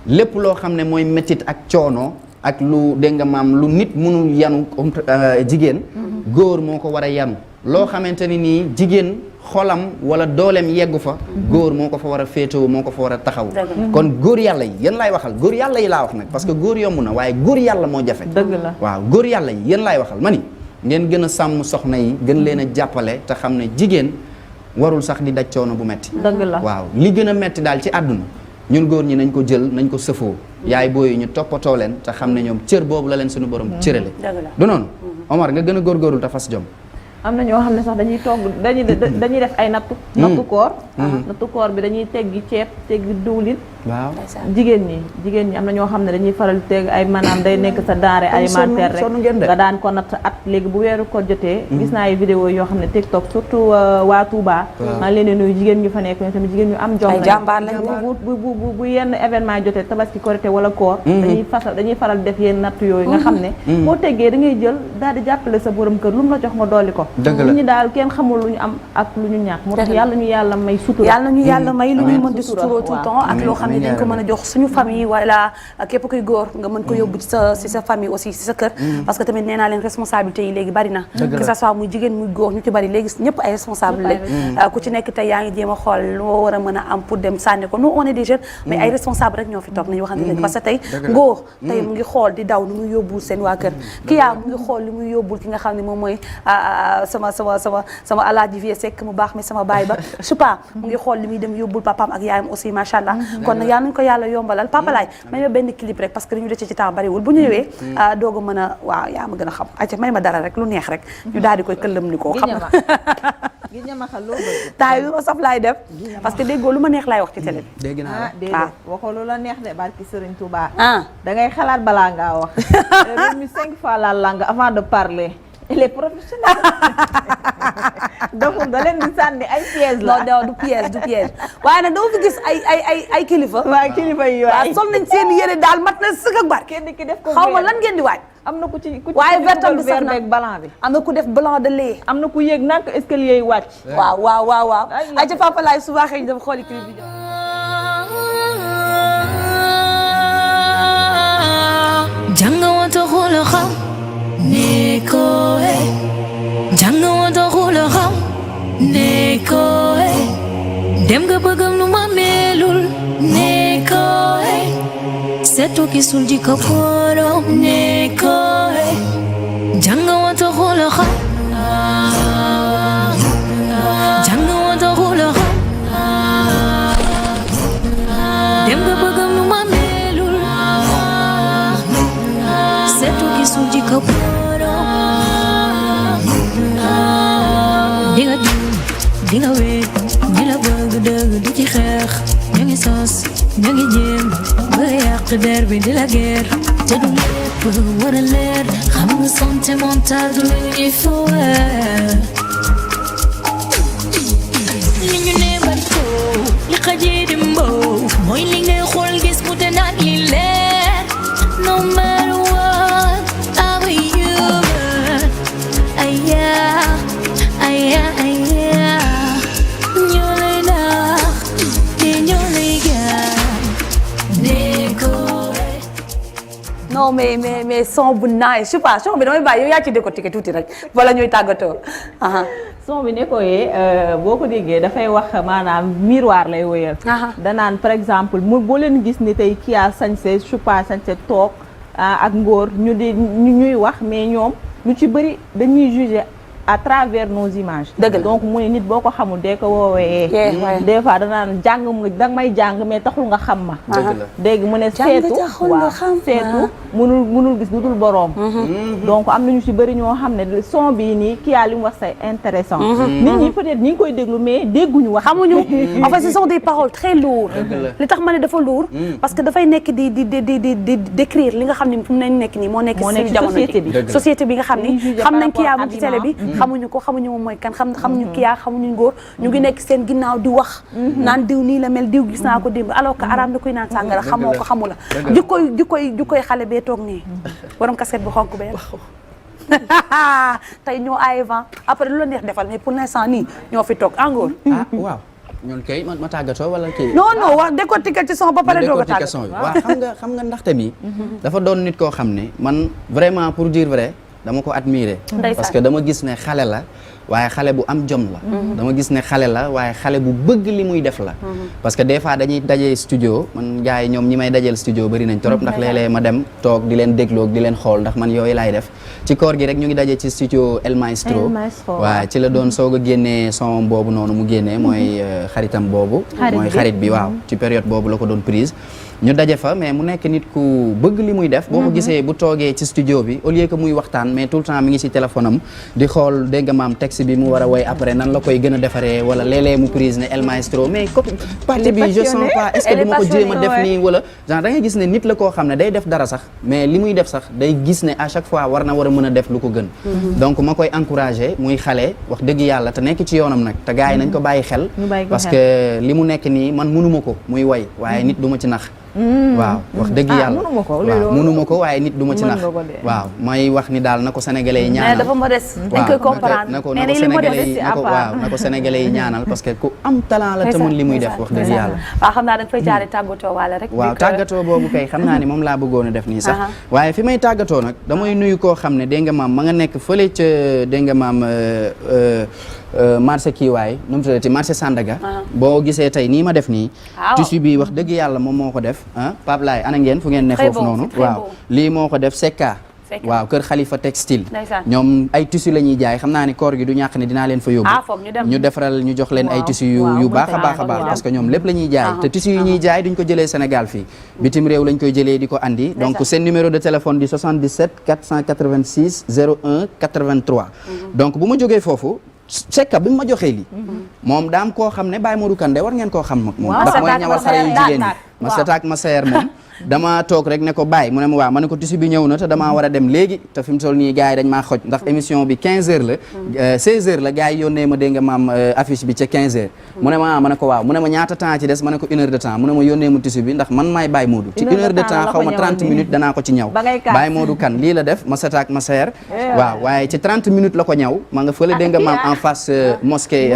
lépp loo xam ne mooy métit ak coono ak lu dégg nga maam lu nit mënul yanu jigéen góor moo ko war a yanu loo xamante ni nii jigéen xolam wala dooleem yeggu fa góor moo ko fa war a féetewoo moo ko fa war a taxaw kon góor yàlla yi yéen laay waxal góor yàlla yi laa wax nag parce que góor yomb na waaye góor yàlla moo jafe dëgg la waaw góor yàlla yi yéen laay waxal ma ni ngeen gën a sàmm soxna yi gën leen a jàppale te xam ne jigéen warul sax di daj coono bu metti dëgg la waaw li gën a metti daal ci àdduna ñun góor ñi nañ ko jël nañ ko sëfoo yaay booyu ñu toppatoo leen te xam ne ñoom cër boobu la leen suñu borom cërale du noonu Omar nga gën a góorgóorlu te fas jom am na ñoo xam ne sax dañuy togg dañuy def ay nattu koor bi dañuy teggi ceeb teggi diwlin waaw jigéen ñi am na ñoo xam ne dañuy faral teg ay maanaam day nekk sa denrée alimentaire rek nga daan ko natt at léegi bu weeru ko jotee gis naa ay vidéo yoo xam ne TikTok surtout waa Touba maa ngi leen di nuyu jigéen ñu fa nekk ñoo tamit jigéen ñu am jom bu yenn événement jotee tabaski korité wala koor dañuy faral def yenn natt yooyu nga xam ne boo teggee da ngay jël daal di jàppale sa borom kër lu mu la jox nga dolli ko nit ñi daal kenn xamul lu ñu am ak lu ñu ñàkk moo tax yàlla ñu yàlla may sutura yàlla ñu yàlla may lu ñuy mën di suturoo tout le temps ak loo xam ne dañ ko mën a jox suñu famille wala képp kuy góor nga mën ko yóbbu ci sa famille aussi ci sa kër parce que tamit nee naa leen responsabilité yi léegi bari na que ça soit muy jigéen muy góor ñu ci bari léegi ñëpp ay responsable lañ ku ci nekk tey yaa ngi jéem a xool loo war a mën a am pour dem sànni ko nous on est des jeunes mais ay responsable rek ñoo fi toog nañu waxante dëgg parce que tey ngóor tey mu ngi xool di daw ni muy yóbbul seen waa kër kii yaa mu ngi xool li muy yóbbul ki nga xam ne moom mooy sama alaaji vie sekk mu baax mi sama baay ba supa mu ngi xool li muy dem yóbbul papaam ak yaayam aussi macha allah kon nag yaa nañ ko yàlla yombalal papa laay may ma benn clip rek parce que li ñu dece ci temps bariwul bu ñu ñëwee doog a mën a waaw yaa ma gën a xam acca may ma dara rek lu neex rek ñu daal di koy këllam ni ko xam nga taay lu ma saf laay def parce que déggoo lu ma neex laay wax ci télé bi dégg naa déedéet waxoo lu la neex de barki Serigne Touba da ngay xalaat balaa ngaa wax remis 5 fois la langue avant de parler il est professionnel donc da leen di sànni ay pièges la non du piège waaye nag dama fi gis ay kilifa waaw kilifa yi waaw sol nañ seen yére daal mat na sëg ak bar kenn ki def ko xaw ma lan ngeen di waaj am na ku ci waaye vertam bi sax na blanc bi am na ku def blanc de lait am na ku yéeg nank escalier yi wàcc waaw ay ca papa laay souvent xëy dafa xooli clip bi janga wata xula xam ne ko janga wata xula xam ne ko dem nga bëggam lu ma melul ne ko seetu gisul ji ko borom ne ko janga wata xula xam janga wata xula xam dem nga bëggam lu ma melul seetu gisul ji ko di nga wéet ñi la bëgg dëgg di ci xeex ñu ngi sos ñu ngi jéem ba yàq der bi di la guerre te du lépp war a leer xam nga sentimental du lu ñuy fowee li ñu ne bari ko li xajee di mbow mooy li ngay xool gis mu te naan li leer no matter what I'm a human non mais son bu naay je sais pas son bi damay bàyyi yow yaa ci décortiquer tuuti rek wala ñuy tàggatoo. son bi ne ko yee boo ko déggee dafay wax maanaam miroir lay wëyal. danaan par exemple mu boo leen gis ni tey kii a sañse Choupa sañse toog ak ngóor ñu di ñuy wax mais ñoom ñu ci bëri dañuy juger à travers nos images. dëgg la donc mu ne nit boo ko xamul dee ko woowee. des fois danaan jàng mu danga may jàng mais taxul nga xam ma. dégg mu ne seetu waaw seetu mënul gis lu dul boroom. donc am nañu ci bëri ñoo xam ne son bii nii kii yaa li mu wax c'est intéressant. nit ñi peut-être ñi ngi koy déglu mais dégguñu wax. xamuñu en fait ce sont des paroles très lourdes. li tax ma ne dafa lourd. parce que dafay nekk di décrire li nga xam ne fu mu nekk nii moo nekk ci jamono ji société bi nga xam ni xam nañ kii yaa mu ci télé bi. xamuñu ko xamuñu moom mooy kan xamuñu kii yaa xamuñu ngóor ñu ngi nekk seen ginnaaw di wax naan diw nii la mel diw gis naa ko démb alors que araam na koy naan sàngara xamoo ko xamu la jukkoy xale bee toog nii borom casquette bu xonk bee tey ñoo aaye vent après lu la neex defal mais pour l'instant nii ñoo fi toog en ngóor waaw ñun kay ma tàggatoo wala kii. non wax décortiquer ci son ba pare doog a tàggatoo. waaw xam nga ndaxte mi. dafa doon nit koo xam ne man vraiment pour dire vrai dama ko admirer. parce que dama gis ne xale la. waaye xale bu am jom la. dama gis ne xale la waaye xale bu bëgg li muy def la. parce que des fois dañuy dajee studio man gars yi ñoom ñi may dajeel studio bari nañ trop ndax léeg-léeg ma dem toog di leen dégloog di leen xool ndax man yooyu laay def ci koor gi rek ñu ngi dajee ci studio El Maestro. waaw ci la doon soog a génnee son boobu noonu mu génnee mooy xaritam boobu. mooy xarit bi waaw ci période boobu la ko doon prise. ñu daje fa mais mu nekk nit ku bëgg li muy def boo ko gisee bu toogee ci studio bi au lieu que muy waxtaan mais tout le temps mi ngi ci téléphone am di xool dégg nga maam texte bi mu war a woy après nan la koy gën a defaree wala léeg-léeg mu prise ne El Maestro mais comme partie bi je sens pas est-ce que du ma ko jéem a def nii wala genre da ngay gis ne nit la koo xam ne day def dara sax mais li muy def sax day gis ne à chaque fois war na war a mën a def lu ko gën donc ma koy encourager muy xale wax dëgg yàlla te nekk ci yoonam nag te gars yi nañ ko bàyyi xel parce que li mu nekk nii man mënuma ko muy woy waaye nit du ma ci nax waaw wax dëgg yàlla mënuma ko waaye nit du ma ci nax waaw may wax ni daal na ko sénégalais yi ñaanal dafa modeste dañ koy comprendre na ko sénégalais yi ñaanal parce que ku am talent la te mën li muy def wax dëgg yàlla waaw xam naa da nga fay jaare tàggatoo waale rek waaw tàggatoo boobu kay xam naa ni moom laa bëggoon a def nii sax waaye fi may tàggatoo nag damay nuyu koo xam ne dégg nga maam ma nga nekk fële ca dégg nga maam marché kiiwaay nu mu tuddati marché Sandaga boo gisee tey nii ma def nii tissu bi wax dëgg yàlla moom moo ko def Pape Laye ana ngeen fu ngeen ne foofu noonu waaw lii moo ko def Sekka waaw kër Khalifa textile ñoom ay tissu la ñuy jaay xam naa ni koor gi du ñàkk ne dinaa leen fa yóbbu ñu defaral ñu jox leen ay tissu yu baax a baax a baax parce que ñoom lépp la ñuy jaay te tissu yi ñuy jaay duñ ko jëlee Sénégal fii bitim réew lañ koy jëlee di ko andi donc seen numéro de téléphone di 77 486 01 83 donc bu ma jógee foofu Sekka bi mu ma joxee lii moom daam koo xam ne Baye Modou Kandé war ngeen koo xam moom ndax mooy ñawal xale yu jigéen ñi ma setaak ma seer moom dama toog rek ne ko Baye mu ne ma waaw ma ne ko tissu bi ñëw na te damaa war a dem léegi te fi mu toll nii gars yi dañ maa xoj ndax émission bi 15 heures la 16 heures la gars yi yónnee ma dégg nga maam affiche bi ca 15 heures mu ne ma ne ko waaw mu ne ma ñaata temps ci des ma ne ko 1 heure de temps mu ne ma yónnee ma tissu bi ndax man maay Baye Modou ci 1 heure de temps xaw ma 30 minutes danaa ko ci ñaw Baye Modou kan lii la def ma setaak ma seer waaw waaye ci 30 minutes la ko ñaw ma nga fële dégg nga maam en face mosquée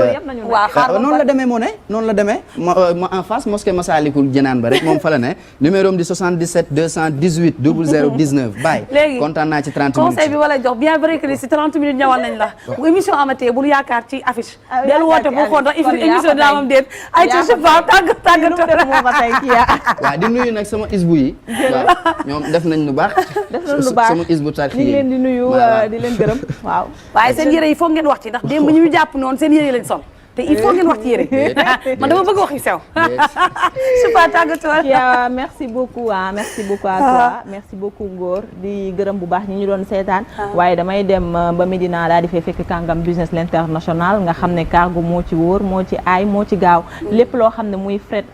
noonu la demee moo ne noonu la demee ma en face mosquée Massalikul Jinaan ba rek moom fa la ne numéro di 77 218 00 19 Baye léegi kontaan naa ci 30 minutes conseil bi wala jox bien vrai que si 30 minutes ñawal nañ la bu émission amatee bul yaakaar ci affiche del woote bu xool ndax émission dina am déet ay ci suba tàggatoo waaw di nuyu nag sama isbu yi waaw ñoom def nañ lu baax sama isbu tar ñu leen di nuyu di leen gërëm waaw waaye seen yére yi foog ngeen wax ci ndax démb ñu jàpp noonu seen yére lañ sol te il faut ngeen wax ci yére man dama bëgg wax yu sew super tàggatoo merci beaucoup à toi merci beaucoup Ngor di gërëm bu baax ñi ñu doon seetaan waaye damay dem ba Médina daal di fay fekk Kàngam Business l'international nga xam ne cargo moo ci wóor moo ci aay moo ci gaaw lépp loo xam ne muy fret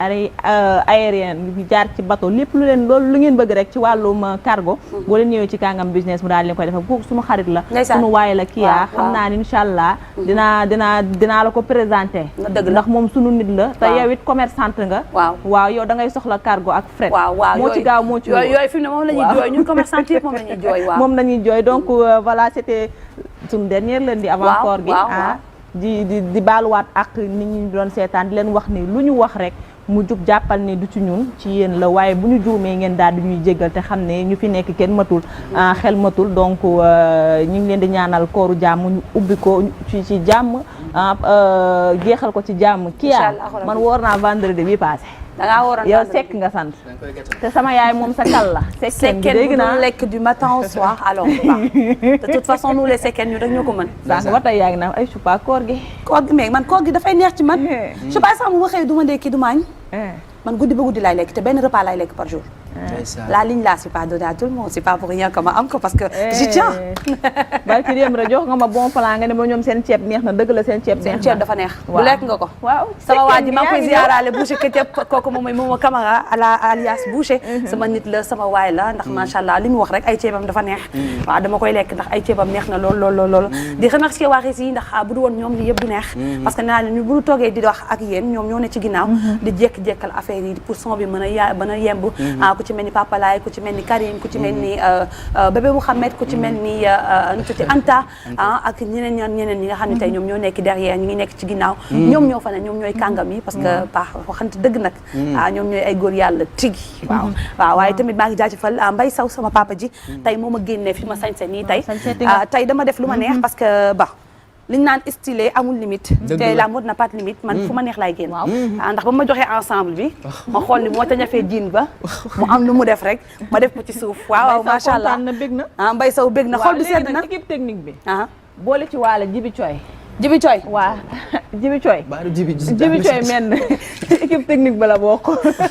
aérien jaar ci bateau lépp lu leen loolu lu ngeen bëgg rek ci wàllum cargo boo leen ñëwee ci Kàngam Business mu daal di leen koy defal kooku sunu xarit la sunu waaye la Kia xam naa ni incha allah dinaa la ko présenté ndax moom sunu nit la te yow it commerçante nga waaw yow da ngay soxla cargo ak fret moo ci gaaw moo ci yooyu fi mu ne moom la ñuy jooy ñun commerçante yëpp moom la ñuy jooy waaw moom la ñuy jooy donc voilà c'était sunu dernier lundi avant koor gi di baaluwaat ak nit ñi doon seetaan di leen wax ni lu ñu wax rek mu jub jàppal ne du ci ñun ci yéen la waaye bu ñu juumee ngeen daal di ñuy jéggal te xam ne ñu fi nekk kenn matul xel matul donc ñu ngi leen di ñaanal kooru jàmm ñu ubbi ko ci jàmm jeexal ko ci jàmm Kia man woor naa vendredi bi passé dangaa waroon yow sekk nga sant te sama yaay moom sa kal la sekken bu ñu lekk du matin au soir alors de toute façon nous les sekken ñu rek ñoo ko mën sànq ba tey yaa ngi naan ay supa koor gi mais man koor gi dafay neex ci man je sais pas sax mu waxee du ma ndekki du maañ man guddi ba guddi laay lekk te benn repas laay lekk par jour la ligne là c'est pas donné à tout le monde c'est pas pour rien que ma am ko parce que j'y tiens barki démb rek jox nga ma bon plan nga ne ma ñoom seen ceeb neex na dëgg la seen ceeb dafa neex bu lekk nga ko waaw sama waa ji maa ngi koy ziaraale Boucher Ketchup kooku moom mooy Momo Camara alias Boucher sama nit la sama waay la ndax macha allah li mu wax rek ay ceebam dafa neex waaw dama koy lekk ndax ay ceebam neex na lool di remercier waa Rési ndax bu du woon ñoom li yëpp du neex parce que nee naa ñu bu ñu toogee di wax ak yéen ñoom ñoo ne ci ginnaaw di jékki-jékkal affaire yi pour son bi mën a yemb ku ci mel ni Papa Laye ku ci mel ni Karim ku ci mel ni bébé Mouhamed ku ci mel ni tuuti Anta ak ñeneen ñi nga xam ne tey ñoom ñoo nekk derrière ñu ngi nekk ci ginnaaw ñoom ñoo fa ne ñoom ñooy kàngam yi parce que waxante dëgg nag ñoom ñooy ay góor yàlla tigi waaw waaye tamit maa ngi jaajëfal Mbaye Sow sama papa ji tey moo ma génnee fi ma sañse nii tey dama def lu ma neex parce que liñ naan stylé amul limite te la mode n'a pas de limite man fu ma neex laay génn ndax ba ma joxee ensemble bi ma xool ni moo tañafee jiin ba mu am lu mu def rek ma def ko ci suuf waaw macha allah Mbaye Sow bég na xol bi sedd na équipe technique bi boole ci waale Jibi Coy Jibi Coy waaw Jibi Coy baaru Jibi Coy men équipe technique ba la bokk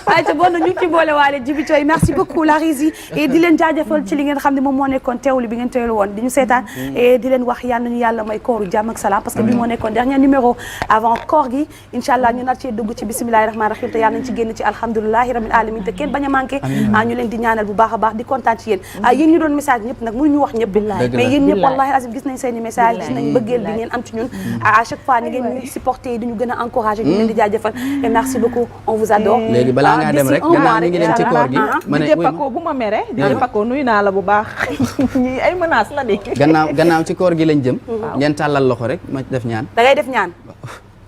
ay ca bon ñu ci boole waale Jibi Coy merci beaucoup la Rési et di leen jaajëfal ci li ngeen xam ne moom moo nekkoon teewlu bi ngeen teewlu woon di ñu seetaan et di leen wax yàlla nañu yàlla may kooru jàmm ak salaam parce que bi moo nekkoon dernier numéro avant koor gi inchallah ñu nar cee dugg ci bismillahi rahmani rahim te yàlla nañ ci génn ci alhamdulilahi rabbil alamin te kenn bañ a manqué ñu leen di ñaanal bu baax a baax di kontaan ci yéen yéen ñu doon message ñëpp nag mënuñu wax ñëpp mais yéen ñëpp wallahi azim gis nañ seeni message gis nañ bëggeel bi ngeen am ci ñun à chaque fois ni ngeen ñu supporter di ñu gën a encourager ñu leen di jaajëfal et merci beaucoup on vous adore léegi balaa ngaa dem rek gannaaw ni ngi dem ci koor gi ma ne Paco bu ma mere DJ Paco nuyu naa la bu baax ñi ay menace la de gannaaw ci koor gi lañ jëm ngeen tàllal loxo rek ma def ñaan da ngay def ñaan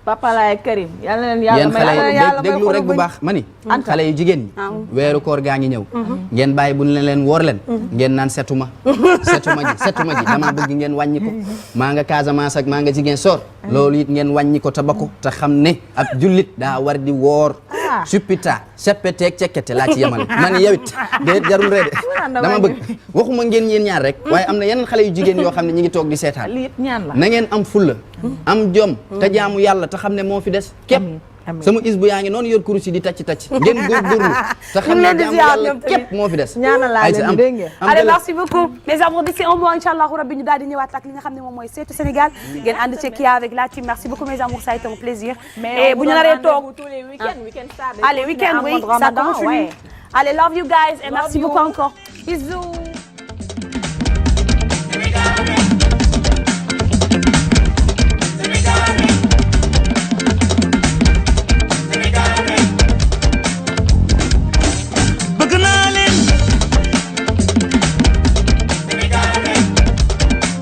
Papa Laye Karim yal na leen yàlla may yéen déglu rek bu baax ma ni xale yu jigéen ñi weeru koor gaa ngi ñëw ngeen bàyyi bu leen woor leen ngeen naan setuma ji dama bëgg ngeen wàññi ko maa nga Casamance ak maa nga jigéen soor loolu it ngeen wàññi ko te ba ko te xam ne ab jullit daa war di woor suppita seppeteeg cekkete laa ci yemale ma ne yow it déet jarul reede dama bëgg waxuma ngeen yéen ñaar rek waaye am na yeneen xale yu jigéen yoo xam ne ñi ngi toog di seetaan na ngeen am fulla am jom te jaamu yàlla te xam ne moo fi des képp sama is bu yaa ngi noonu yor kurus yi di tacc ngeen góorgóorlu te xam ne jaamu yàlla képp moo fi des allez merci beaucoup mes amours d'ici un mois inchallah rabbi ñu daal di ñëwaat ak li nga xam ne moom mooy seetu Sénégal ngeen ànd ci Kia avec la team merci beaucoup mes amours ça a été un plaisir et bu ñu naree toog allez week-end oui ça continue allez love you guys et merci beaucoup encore bisous